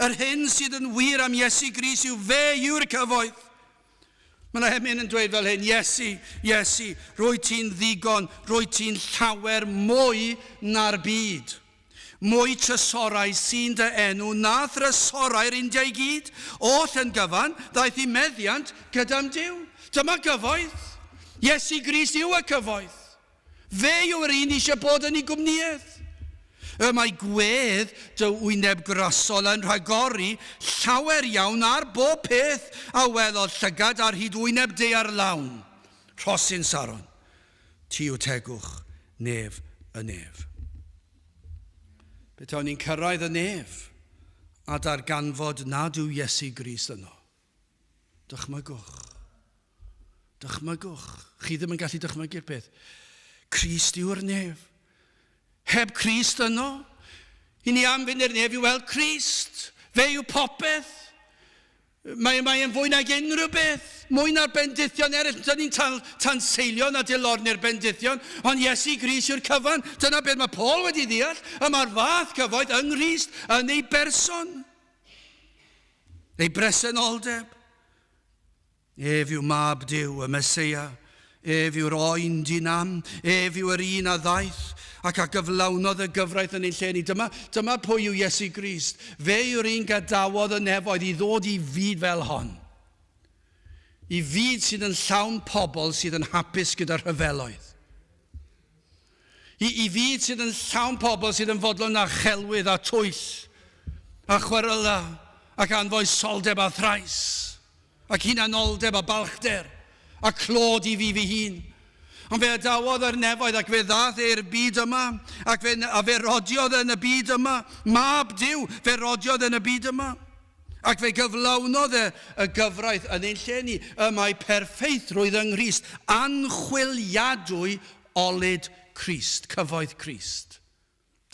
yr hyn sydd yn wir am Iesu Grist yw fe yw'r cyfoeth. Mae yna hemyn yn dweud fel hyn, Iesu, Iesu, rwy ti'n ddigon, rwy ti'n llawer mwy na'r byd. Mwy trysorau sy'n dy enw na thrysorau'r India i gyd, oll yn gyfan, ddaeth i meddiant gyda'm Duw. Dyma gyfoeth. Iesu Grist yw y cyfoeth. Fe yw'r un eisiau bod yn ei gwmnïaeth. Y mae gwedd dy wyneb grasol yn rhagori llawer iawn ar bob peth a welodd llygad ar hyd wyneb daear lawn. Rhosyn Saron. Ti yw tegwch nef y nef. Petawn ni'n cyrraedd y nef a darganfod nad yw Iesu Grist yno. Dychmygwch. Dychmygwch. Chi ddim yn gallu dychmygu'r peth. Crist yw'r nef. Heb Crist yno, i ni am fynd i'r nef i weld Crist. Fe yw popeth. Mae, mae e'n fwy nag unrhyw beth, mwy na'r bendithion eraill. Dyn ni'n tan, tanseilio na dilorni'r bendithion, ond Iesu Grist yw'r cyfan. Dyna beth mae Paul wedi ddeall, y mae'r fath cyfoeth yng Nghrist yn ei berson. Ei bresenoldeb. Ef yw Mab Duw, y Meseia. Ef yw'r oen di-nam. Ef yw yr un a ddaeth ac a gyflawnodd y gyfraith yn ein lle ni. Dyma, dyma pwy yw Iesu Grist. Fe yw'r un gadawodd y nefoedd i ddod i fyd fel hon. I fyd sydd yn llawn pobl sydd yn hapus gyda rhyfeloedd. I, i fyd sydd yn llawn pobl sydd yn fodlon â chelwydd a twyll a chweryla ac anfoesoldeb a thrais ac hunanoldeb a balchder a clod i fi fy hun. Ond fe adawodd yr nefoedd ac fe ddaeth e i'r byd yma ac fe, a fe rodiodd yn y byd yma. Mab Duw, fe rodiodd yn y byd yma. Ac fe gyflawnodd e y gyfraith yn ein lle ni. Y mae perffeithrwydd yng Nghrist, anchwiliadwy olud Crist, cyfoeth Crist.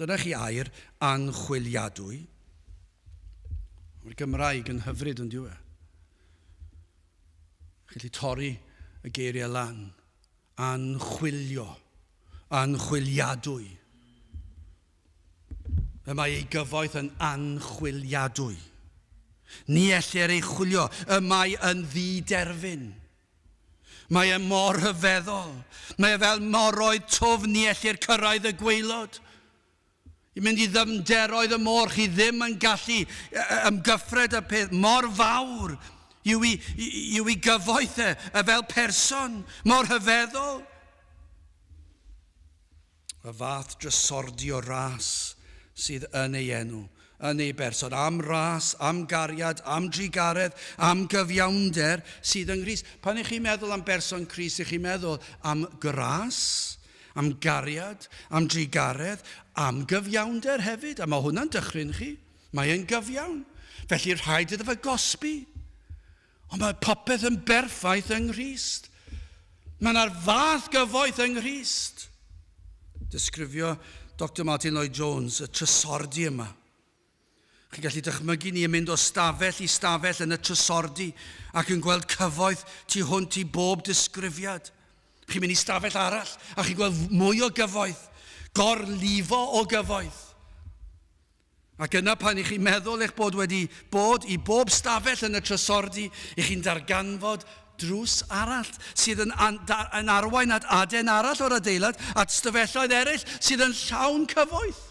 Dyna chi air anchwiliadwy. Mae'r Gymraeg yn hyfryd yn diwy. Chi'n gallu torri y geiriau lan. Anchwilio. Anchwiliadwy. Y mae ei gyfoeth yn anchwiliadwy. Ni ellir ei chwilio. Y mae yn ddiderfyn. Mae e mor rhyfeddol. Mae e fel moroedd twfn, ni ellir cyrraedd y gwaelod. I mynd i ddyfnderoedd y môr, chi ddim yn gallu ymgyffred y peth mor fawr yw i, yw i gyfoeth e, e fel person, mor rhyfeddol. Y fath drysordi o ras sydd yn ei enw, yn ei berson, am ras, am gariad, am drugaredd, am gyfiawnder sydd yng Nghrist. Pan ych chi'n meddwl am berson Crist, ych chi'n meddwl am gras, am gariad, am drugaredd, am gyfiawnder hefyd, a mae hwnna'n dychryn chi. Mae e'n gyfiawn. Felly rhaid iddo fe gosbi. Ond mae popeth yn berffaith yng Nghrist. Mae yna'r fath gyfoeth yng Nghrist. Disgrifio Dr Martin Lloyd Jones y trysordy yma. Chi'n gallu dychmygu ni yn mynd o stafell i stafell yn y trysordy ac yn gweld cyfoeth tu hwnt i bob disgrifiad. Chi'n mynd i stafell arall a chi'n gweld mwy o gyfoeth, gorlifo o gyfoeth. Ac yna pan i chi'n meddwl eich bod wedi bod i bob stafell yn y trysordy, i chi'n darganfod drws arall sydd yn, yn arwain at aden arall o'r adeilad, at stafelloedd eraill sydd yn llawn cyfoeth.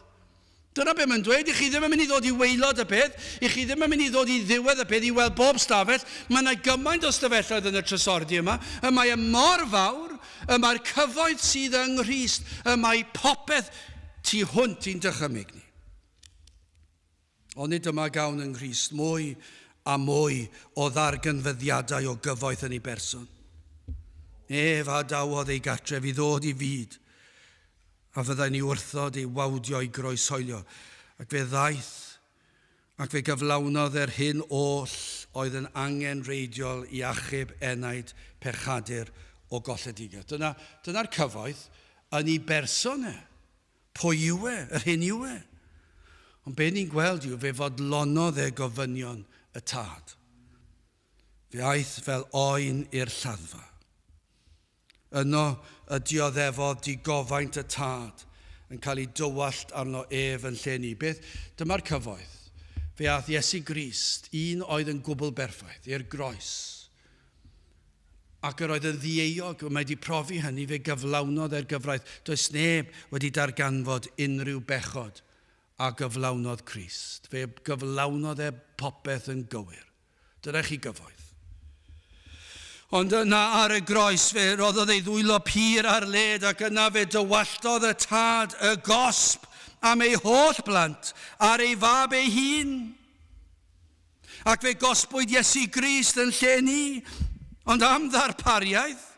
Dyna be mae'n dweud, i chi ddim yn mynd i ddod i waelod y peth, i chi ddim yn mynd i ddod i ddiwedd y peth, i weld bob stafell. Mae yna gymaint o stafelloedd yn y trysordy yma, y mae e mor fawr, y mae'r cyfoeth sydd yng Nghrist, y mae popeth tu hwnt i'n dychymyg ni. Onid dyma gawn yng Nghrist mwy a mwy o ddarganfyddiadau o gyfoeth yn ei berson. Ef a dawodd ei gartref i ddod i fyd, a fyddai'n ei wrthod, ei wawdio, ei groeshoelio. Ac fe ddaeth, ac fe gyflawnodd yr hyn oll oedd yn angenrheidiol i achub enaid pechadur o golledigaeth. Dyna, dyna'r cyfoeth yn ei berson e. Pwy yw e? Yr hyn yw e. Ond be ni'n gweld yw fe fodlonodd e gofynion y tad. Fe aeth fel oen i'r lladdfa. Yno y dioddefodd digofaint y Tad yn cael ei dywallt arno ef yn lle ni. Beth? Dyma'r cyfoeth. Fe aeth Iesu Grist, un oedd yn gwbl berffaith, i'r groes. Ac yr oedd yn ddieuog, mae wedi profi hynny, fe gyflawnodd e'r gyfraith. Does neb wedi darganfod unrhyw bechod a gyflawnodd Crist. Fe gyflawnodd e popeth yn gywir. Dyna chi gyfoeth. Ond yna ar y groes fe roddodd ei ddwylo pur ar led ac yna fe dywalltodd y tad y gosb am ei holl blant ar ei fab ei hun. Ac fe gosbwyd Iesu Grist yn lle ni, ond am ddarpariaeth.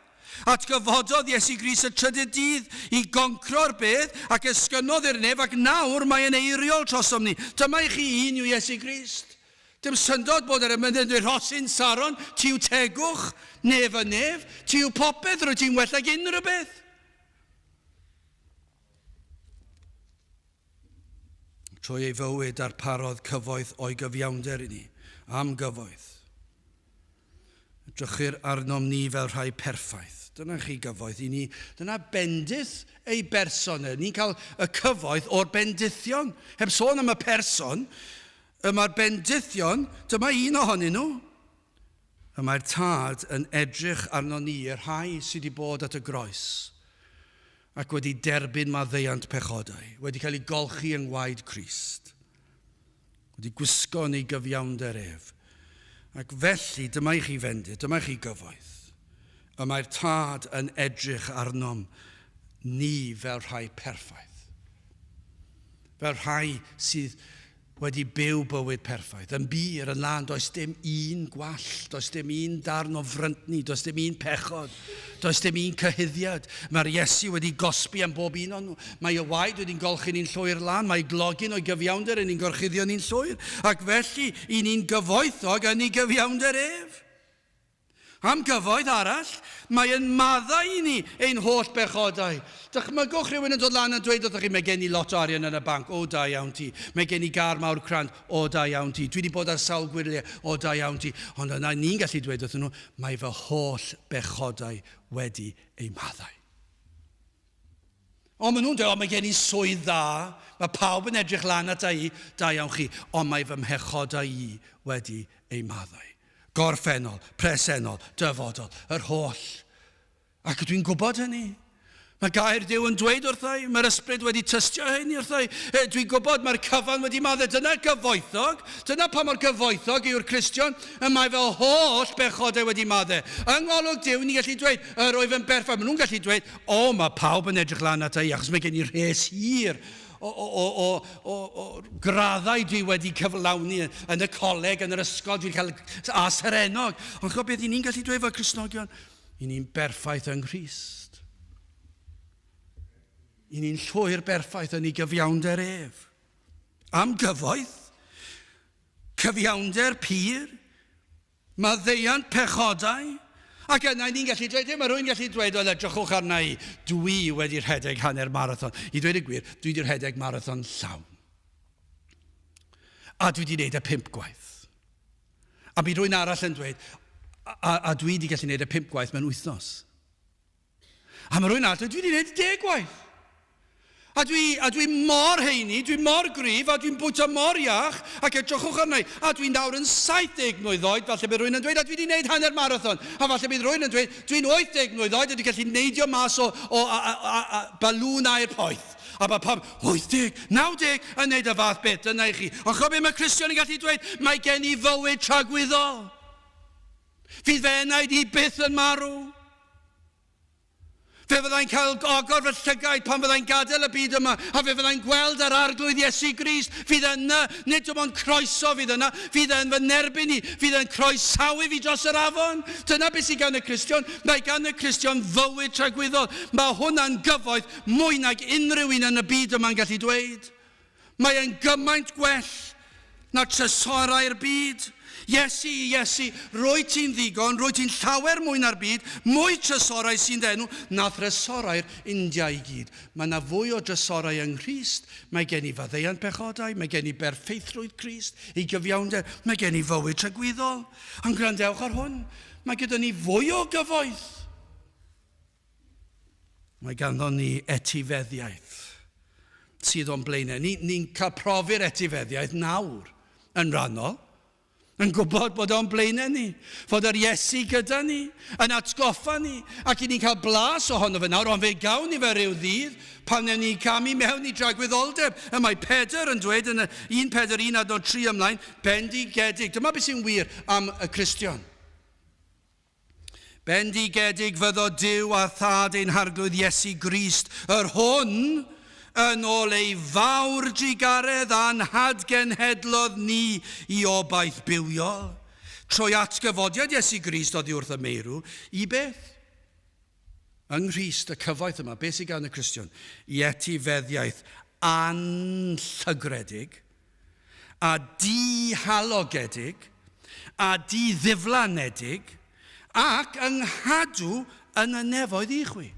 Atgyfododd Iesu Grist y trydydd dydd i goncro'r bedd ac esgynnodd i'r nef ac nawr mae yn eiriol trosom ni. Dyma i chi un yw Iesu Grist. Dim syndod bod yr emynydd yn dweud Rhosyn Saron, ti yw tegwch, nef a nef, ti yw popeth, rwyt ti'n well ag unrhyw beth. Trwy ei fywyd darparodd cyfoeth o'i gyfiawnder i ni, am gyfoeth. Edrychir arnom ni fel rhai perffaith. Dyna chi gyfoeth i ni. Dyna bendith ei berson e. Ni'n cael y cyfoeth o'r bendithion. Heb sôn am y person, y mae'r bendithion, dyma un ohonyn nhw. Y mae'r Tad yn edrych arno ni, y rhai sydd wedi bod at y groes ac wedi derbyn maddeuant pechodau, wedi cael ei golchi yng ngwaed Crist. Wedi gwisgo yn ei gyfiawnder ef. Ac felly, dyma i chi fendith, dyma i chi gyfoeth. Y mae'r Tad yn edrych arnom ni fel rhai perffaith. Fel rhai sydd wedi byw bywyd perffaith, yn bur, yn lân, does dim un gwall, does dim un darn o fryntni, does dim un pechod, does dim un cyhuddiad. Mae'r Iesu wedi gosbi am bob un o'n nhw. Mae y waed wedi'n golchi ni'n llwyr lan, mae glogyn o'i gyfiawnder yn ni'n gorchuddio ni'n llwyr, ac felly i ni'n gyfoethog yn ei gyfiawnder ef. Am gyfoeth arall, mae yn maddau i ni ein holl bechodau. Dychmygwch rhywun yn dod lan yn dweud wrthych chi, mae gen i lot o arian yn y banc, o da iawn ti. Mae gen i gar mawr crand, o da iawn ti. Dwi wedi bod ar sawl gwyliau, o da iawn ti. Ond yna ni'n gallu dweud wrthyn nhw, mae fy holl bechodau wedi eu maddau. Ond maen nhw'n dweud, o, mae gen i swydd dda, mae pawb yn edrych lan ata i, da iawn chi, ond mae fy mhechodau i wedi eu maddau. Gorffennol, presennol, dyfodol, yr holl. Ac dwi'n gwybod hynny. Mae gair Duw yn dweud wrtha i, mae'r ysbryd wedi tystio hyn wrtha i. E, dwi'n gwybod mae'r cyfan wedi maddau. Dyna gyfoethog, dyna pa mor gyfoethog yw'r Cristion, y mae fy holl bechodau wedi maddau. Yng ngolwg Duw, ni'n gallu dweud, yr wyf yn berffaith. Maen nhw'n gallu dweud, o, mae pawb yn edrych lan ata i, achos mae gen i rhes hir o, o, o, o, o graddau dwi wedi cyflawni yn y coleg, yn yr ysgol, dwi'n cael A serennog. Ond chybod beth i ni'n gallu dweud fel Cristnogion? I ni'n berffaith yng Nghrist. I ni'n llwyr berffaith yn ei gyfiawnder ef. Am gyfoeth, cyfiawnder pur, Maddeuant pechodau. Ac yna ni'n gallu dweud, mae rhywun gallu dweud, wel, edrychwch arna i, dwi wedi rhedeg hanner marathon. I dweud y gwir, dwi wedi rhedeg marathon llawn. A dwi wedi gwneud y pump gwaith. A bydd rhywun arall yn dweud, a, a, a dwi wedi gallu gwneud y pump gwaith mewn wythnos. A mae rhywun arall dweud, dwi wedi gwneud e deg gwaith. A dwi, a dwi mor heini, dwi mor gryf, a dwi'n bwyta mor iach, ac edrychwch arna i, a dwi'n nawr yn 70 mlwydd oed, falle bydd rhywun yn dweud, a dwi wedi gwneud hanner marathon. A falle bydd rhywun yn dweud, dwi'n 80 mlwydd oed, a dwi'n gallu neidio mas o, o a, a, a, a, balŵn aer poeth. A mae pawb, 80, 90, yn neud y fath beth, dyna i chi. Ond chofio beth mae Cristion yn gallu dweud? Mae gen i fywyd tragwyddol. Fydd fy enaid i byth yn marw. Fe fyddai'n cael agor fy llygaid pan fyddai'n gadael y byd yma, a fe fyddai'n gweld yr Arglwydd Iesu Grist fydd yna, nid dim ond croeso fydd yna, fydd yn fy nerbyn i, fydd yn croesawu fi dros yr afon. Dyna beth sydd gan y Cristion. Mae gan y Cristion fywyd tragwyddol. Mae hwnna'n gyfoeth mwy nag unrhyw un yn y byd yma'n gallu dweud. Mae e'n gymaint gwell na trysorau'r byd. Iesu, Iesu, rwyt ti'n ddigon, rwyt ti'n llawer mwy na'r byd, mwy trysorau sy'n dy enw na thrysorau'r India i gyd. Mae yna fwy o drysorau yng Nghrist. Mae gen i faddeuant pechodau, mae gen i berffeithrwydd Crist, ei gyfiawnder, mae gen i fywyd tragwyddol. Ond gwrandewch ar hwn, mae gyda ni fwy o gyfoeth. Mae ganddon ni etifeddiaeth sydd o'n blaenau. Ni'n ni cael profi'r etifeddiaeth nawr yn rhannol, yn gwybod bod o'n blaenau ni, fod yr Iesu gyda ni, yn atgoffa ni, ac i ni'n cael blas ohono fe nawr, ond fe gawn ni fe ryw ddydd pan newn ni gamu mewn i dragwyddoldeb. Y mae Pedr yn dweud yn y 1 Pedr 1 adnod 3 ymlaen, bendigedig. Dyma beth sy'n wir am y Cristion. Bendigedig fyddo Duw a Thad ein Harglwydd Iesu Grist, yr hwn, yn ôl ei fawr drugaredd a'n hadgenhedlodd ni i obaith bywiol, trwy atgyfodiad Iesu Grist oddi wrth y meirw, i beth? Yng Nghrist, y cyfoeth yma, beth sydd gan y Cristion? I etifeddiaeth anllygredig, a dihalogedig, a diddiflanedig, ac yng nghadw yn y nefoedd i chwi.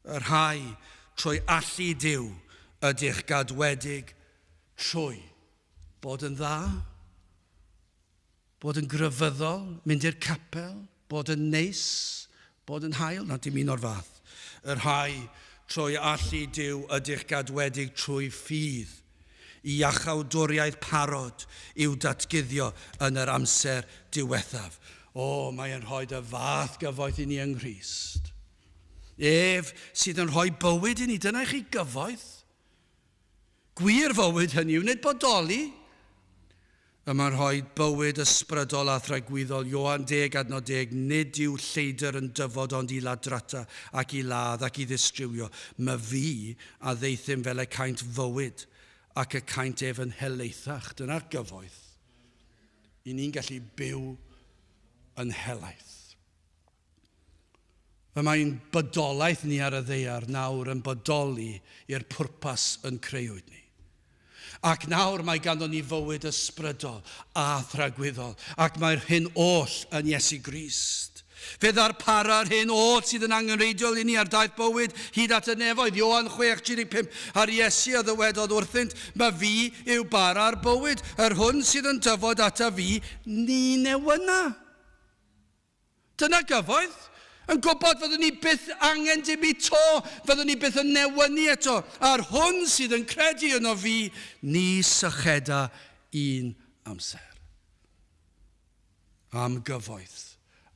Y rhai trwy allu Duw ydych gadwedig trwy bod yn dda, bod yn grefyddol, mynd i'r capel, bod yn neis, bod yn hael, na dim un o'r fath. Y rhai trwy allu Duw ydych gadwedig trwy ffydd, i iachawdwriaeth parod i'w datguddio yn yr amser diwethaf. O, mae e'n rhoi y fath gyfoeth i ni yng Nghrist. Ef sydd yn rhoi bywyd i ni, dyna i chi gyfoeth. Gwir fywyd hynny yw, nid bodoli. Y mae'n rhoi bywyd ysbrydol a thragwyddol. Ioan 10 adnod 10, Nid yw lleidr yn dyfod ond i ladrata ac i ladd ac i ddistrywio. My fi a ddaethum fel y caent fywyd ac y caent ef yn helaethach. Dyna'r gyfoeth. I ni'n gallu byw yn helaeth. Y mae'n bodolaeth ni ar y ddaear nawr yn bodoli i'r pwrpas yn creuwyd ni. Ac nawr mae ganddo ni fywyd ysbrydol a thragwyddol, ac mae'r hyn oll yn Iesu Grist. Fe ddarpara'r hyn oll sydd yn angenrheidiol i ni ar daith bywyd hyd at y nefoedd. Ioan 6:35, A'r Iesu a ddywedodd wrthynt, Mae fi yw bara'r bywyd, yr hwn sydd yn dyfod ata fi, ni newyna. Dyna gyfoeth. Yn gwybod fyddwn ni byth angen dim i to, fyddwn ni byth yn newynu eto. A'r hwn sydd yn credu yno fi, ni sycheda un amser. Am gyfoeth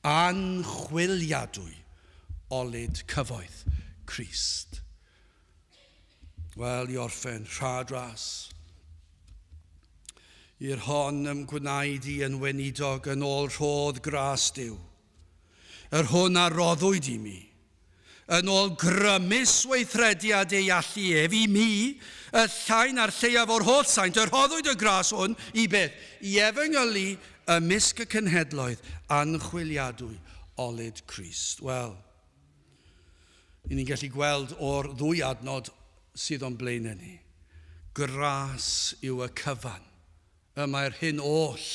anchwiliadwy olud cyfoeth Crist. Wel, i orffen, rhad ras. I'r hon ym gwnaed i yn weinidog yn ôl rhodd gras Duw, yr hwn a roddwyd i mi, yn ôl grymus weithrediad ei allu ef, i mi, y llai na'r lleiaf o'r holl saint, y rhoddwyd y gras hwn i beth? I efengylu ymysg y cenhedloedd anchwiliadwy olud Crist. Wel, I ni'n gallu gweld o'r ddwy adnod sydd o'n blaenau ni. Gras yw y cyfan. Y mae'r hyn oll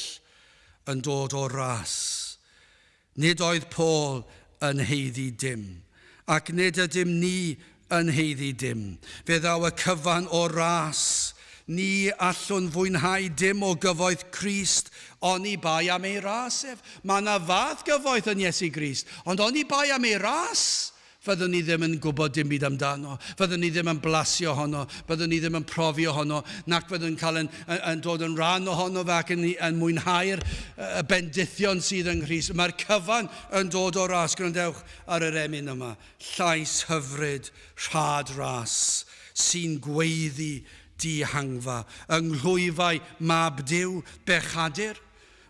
yn dod o ras. Nid oedd Paul yn haeddu dim, ac nid ydym ni yn haeddu dim. Fe ddaw y cyfan o ras. Ni allwn fwynhau dim o gyfoeth Crist oni bai am ei ras ef. Mae yna fath gyfoeth yn Iesu Grist, ond oni bai am ei ras, Fyddwn ni ddim yn gwybod dim byd amdano. Fyddwn ni ddim yn blasu ohono. Fyddwn ni ddim yn profi ohono. Nac fyddwn cael yn dod yn rhan ohono fe ac yn mwynhau'r y bendithion sydd yng Nghrist. Mae'r cyfan yn dod o ras. Gwrandewch ar yr emyn yma. Llais hyfryd, rhad ras, sy'n gweiddi dihangfa. Yng nghlwyfau mab Duw, bechadur.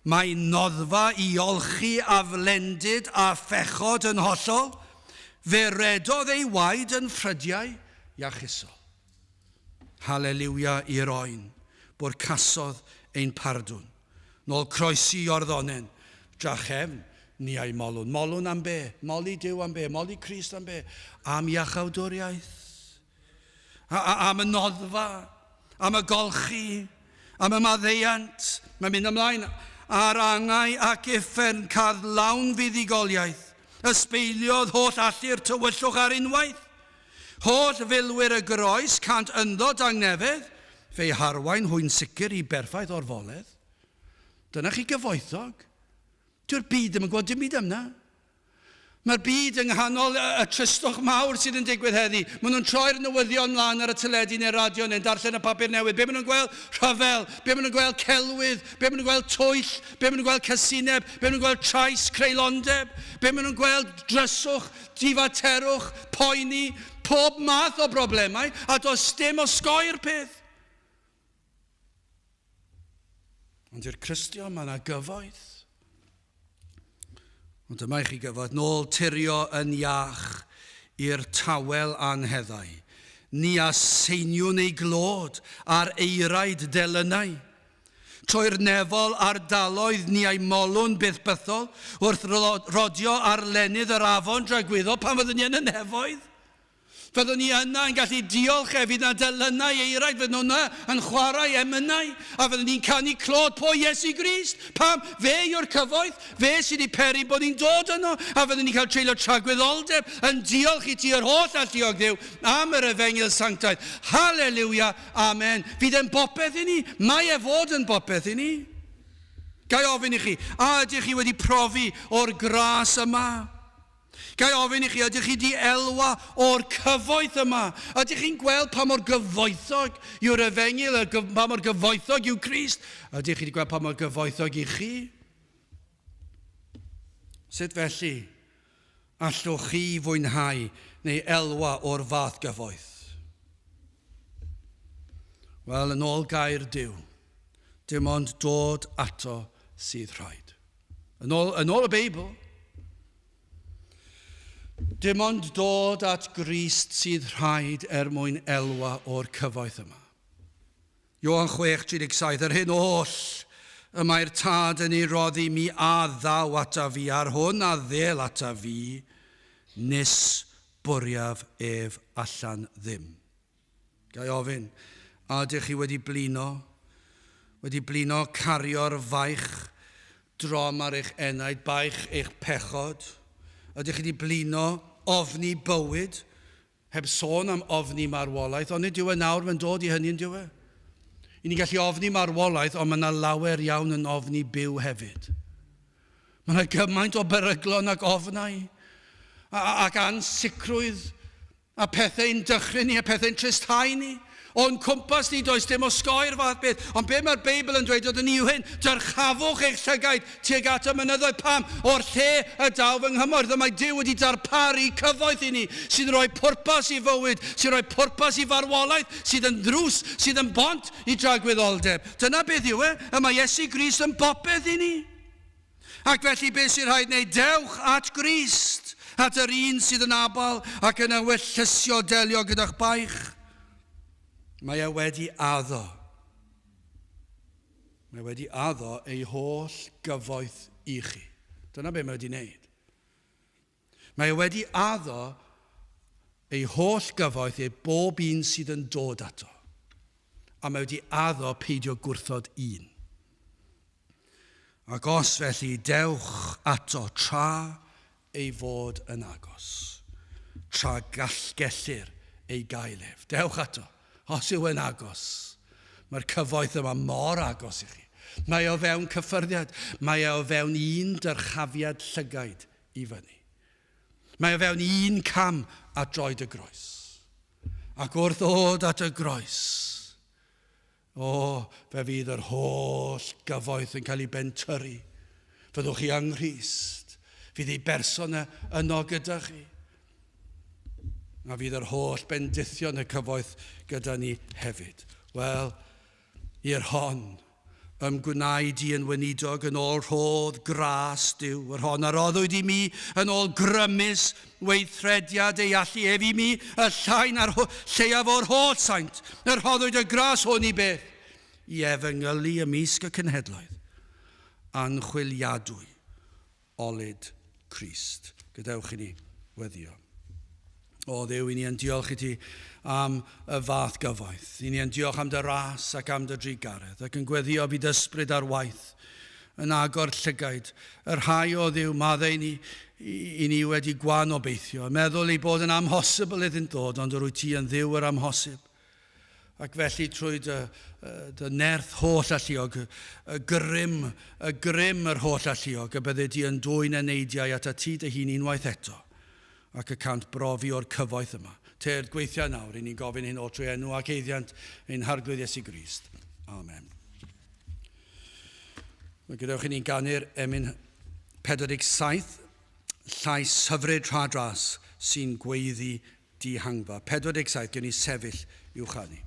Mae noddfa i olchi aflendid a phechod yn hollol. Fe redodd ei waed yn ffrydiau iachusol. Haleliwia i'r oen, bwrcasodd ein pardwn. Nôl croesi Iorddonen, drachefn, ni a'i molwn. Molwn am be? Moli Duw am be? Moli Crist am be? Am iachawdwriaeth. A, am y noddfa, am y golchi, am y maddeuant. Mae'n mynd ymlaen ar angau ac uffern cadd lawn fuddugoliaeth. Ysbeiliodd holl allu'r tywyllwch ar unwaith. Holl filwyr y groes cant ynddo dangnefedd, fe'i harwain hwy'n sicr i berffaith orfoledd. Dyna chi gyfoethog. Dyw'r byd ddim yn gwybod dim byd am 'na. Mae'r byd yng nghanol y tristwch mawr sydd yn digwydd heddi. Maen nhw'n troi'r newyddion mlaen ar y teledu neu'r radio neu'n darllen y papur newydd. Be maen nhw'n gweld? Rhyfel. Be maen nhw'n gweld? Celwydd. Be maen nhw'n gweld? Twyll. Be maen nhw'n gweld? Casineb. Be maen nhw'n gweld? Trais, creulondeb. Be maen nhw'n gweld? Dryswch, difaterwch, poeni, pob math o broblemau, a does dim osgoi'r peth. Ond i'r Cristion mae yna gyfoeth. Ond dyma i chi gyfoeth, nôl turio yn iach i'r tawel anheddau. Ni a seiniwn ei glod ar eiraid delynau. Trwy'r nefol ardaloedd ni a'i molwn byth bythol, wrth rodio ar lenydd yr afon dragwyddol pan fyddwn ni yn y nefoedd. Fyddwn ni yna yn gallu diolch e, fydd yna delynau eiraid, fyddwn nhw yna yn chwarae emynau, a fyddwn ni'n canu clod po Iesu Grist. Pam? Fe yw'r cyfoeth, fe sydd wedi peri bod ni'n dod yno, a fyddwn ni'n cael treulio tragwyddoldeb yn diolch i ti yr holl alluog Dduw am yr efengyl sanctaidd. Haleluia, amen. Fydd e'n bopeth i ni, mae e fod yn bopeth i ni. Ga i ofyn i chi, a ydych chi wedi profi o'r gras yma? Ga i ofyn i chi, ydych chi wedi elwa o'r cyfoeth yma? Ydych chi'n gweld pa mor gyfoethog yw'r efengyl, pa mor gyfoethog yw Crist? Ydych chi wedi gweld pa mor gyfoethog i chi? Sut felly allwch chi fwynhau neu elwa o'r fath gyfoeth? Wel, yn ôl gair Duw, dim ond dod ato sydd rhaid. Yn ôl y Beibl, dim ond dod at Grist sydd rhaid er mwyn elwa o'r cyfoeth yma. Ioan 6:37, "Yr hyn oll y mae'r Tad yn ei roddi mi a ddaw ata fi, a'r hwn a ddel ata fi, nis bwriaf ef allan ddim." Ga i ofyn, a ydych chi wedi blino cario'r faich drom ar eich enaid, baich eich pechod? Ydych chi wedi blino ofni bywyd, heb sôn am ofni marwolaeth, ond nid yw e nawr mae'n dod i hynny yn dyw e? I ni'n gallu ofni marwolaeth, ond mae yna lawer iawn yn ofni byw hefyd. Mae yna gymaint o beryglon ac ofnau ac ansicrwydd a pethau'n dychryn ni a pethau'n tristhau ni. O'n cwmpas ni does dim osgoi'r fath beth. Ond be mae'r Beibl yn dweud wrthyn ni yw hyn: "Dyrchafwch eich llygaid tuag at y mynyddoedd. Pam? O'r lle y daw fy nghymorth." Mae Duw wedi darparu cyfoeth i ni sydd yn rhoi pwrpas i fywyd, sy'n rhoi pwrpas i farwolaeth, sydd yn ddrws, sydd yn bont i dragwyddoldeb. Dyna beth yw e. Y mae Iesu Grist yn bopeth i ni. Ac felly beth sy'n rhaid wneud? Dewch at Grist, at yr un sydd yn abal ac yn ewyllysio delio gyda'ch baich. Mae e wedi addo. Mae wedi addo ei holl gyfoeth i chi. Dyna be mae wedi wneud. Mae e wedi addo ei holl gyfoeth i bob un sydd yn dod ato. A mae wedi addo peidio gwrthod un. Ac os felly, dewch ato tra ei fod yn agos, tra gall gellir ei gael ef. Dewch ato, os yw yn agos. Mae'r cyfoeth yma mor agos i chi. Mae o fewn cyffyrddiad. Mae o fewn un dyrchafiad llygaid i fyny. Mae o fewn un cam at droed y groes. Ac wrth ddod at y groes, o, fe fydd yr holl gyfoeth yn cael ei bentyrru. Fyddwch chi yng Nghrist. Fydd ei berson yno gyda chi. A fydd yr holl bendithion y cyfoeth gyda ni hefyd. Wel, i'r hon, ymgwnaed i yn weinidog yn ôl rhodd gras Duw, yr hon a roddwyd i mi yn ôl grymus weithrediad ei allu ef i mi, y llain a'r lleiaf o'r holl saint, y rhoddwyd y gras hwn i beth, i efengylu ymysg y cenhedloedd, anchwiliadwy olud Crist. Gadewch i ni weddio. O Dduw, i ni yn diolch i ti am y fath gyfoeth. I ni yn diolch am dy ras ac am dy drugaredd, ac yn gweddio bydd ysbryd ar waith yn agor llygaid y rhai o Dduw maddau ni, i ni wedi gwan obeithio, yn meddwl ei bod yn amhosibl iddynt ddod, ond yr wyt ti yn Dduw yr amhosib. Ac felly trwy dy, dy nerth holl alluog, y grym yr holl alluog, y bydde di yn dwyn eneidiau at ti dy hun unwaith eto, ac y cant brofi o'r cyfoeth yma. Tyrd gweithio nawr, i ni'n gofyn hyn oll trwy enw ac eiddiant ein Harglwydd Iesu Grist. Amen. Mae gadewch i ni'n ganu'r emyn 47, llais hyfryd rhad ras sy'n gweiddi dihangfa. 47, gewn ni sefyll i'w chanu.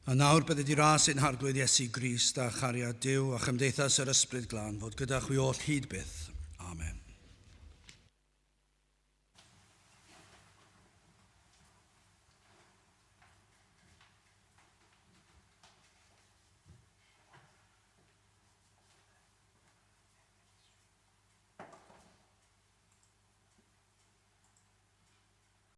A nawr bydded i ras ein harglwydd Iesu Grist a chariad Duw a chymdeithas yr Ysbryd Glân fod gyda chwi oll hyd byth.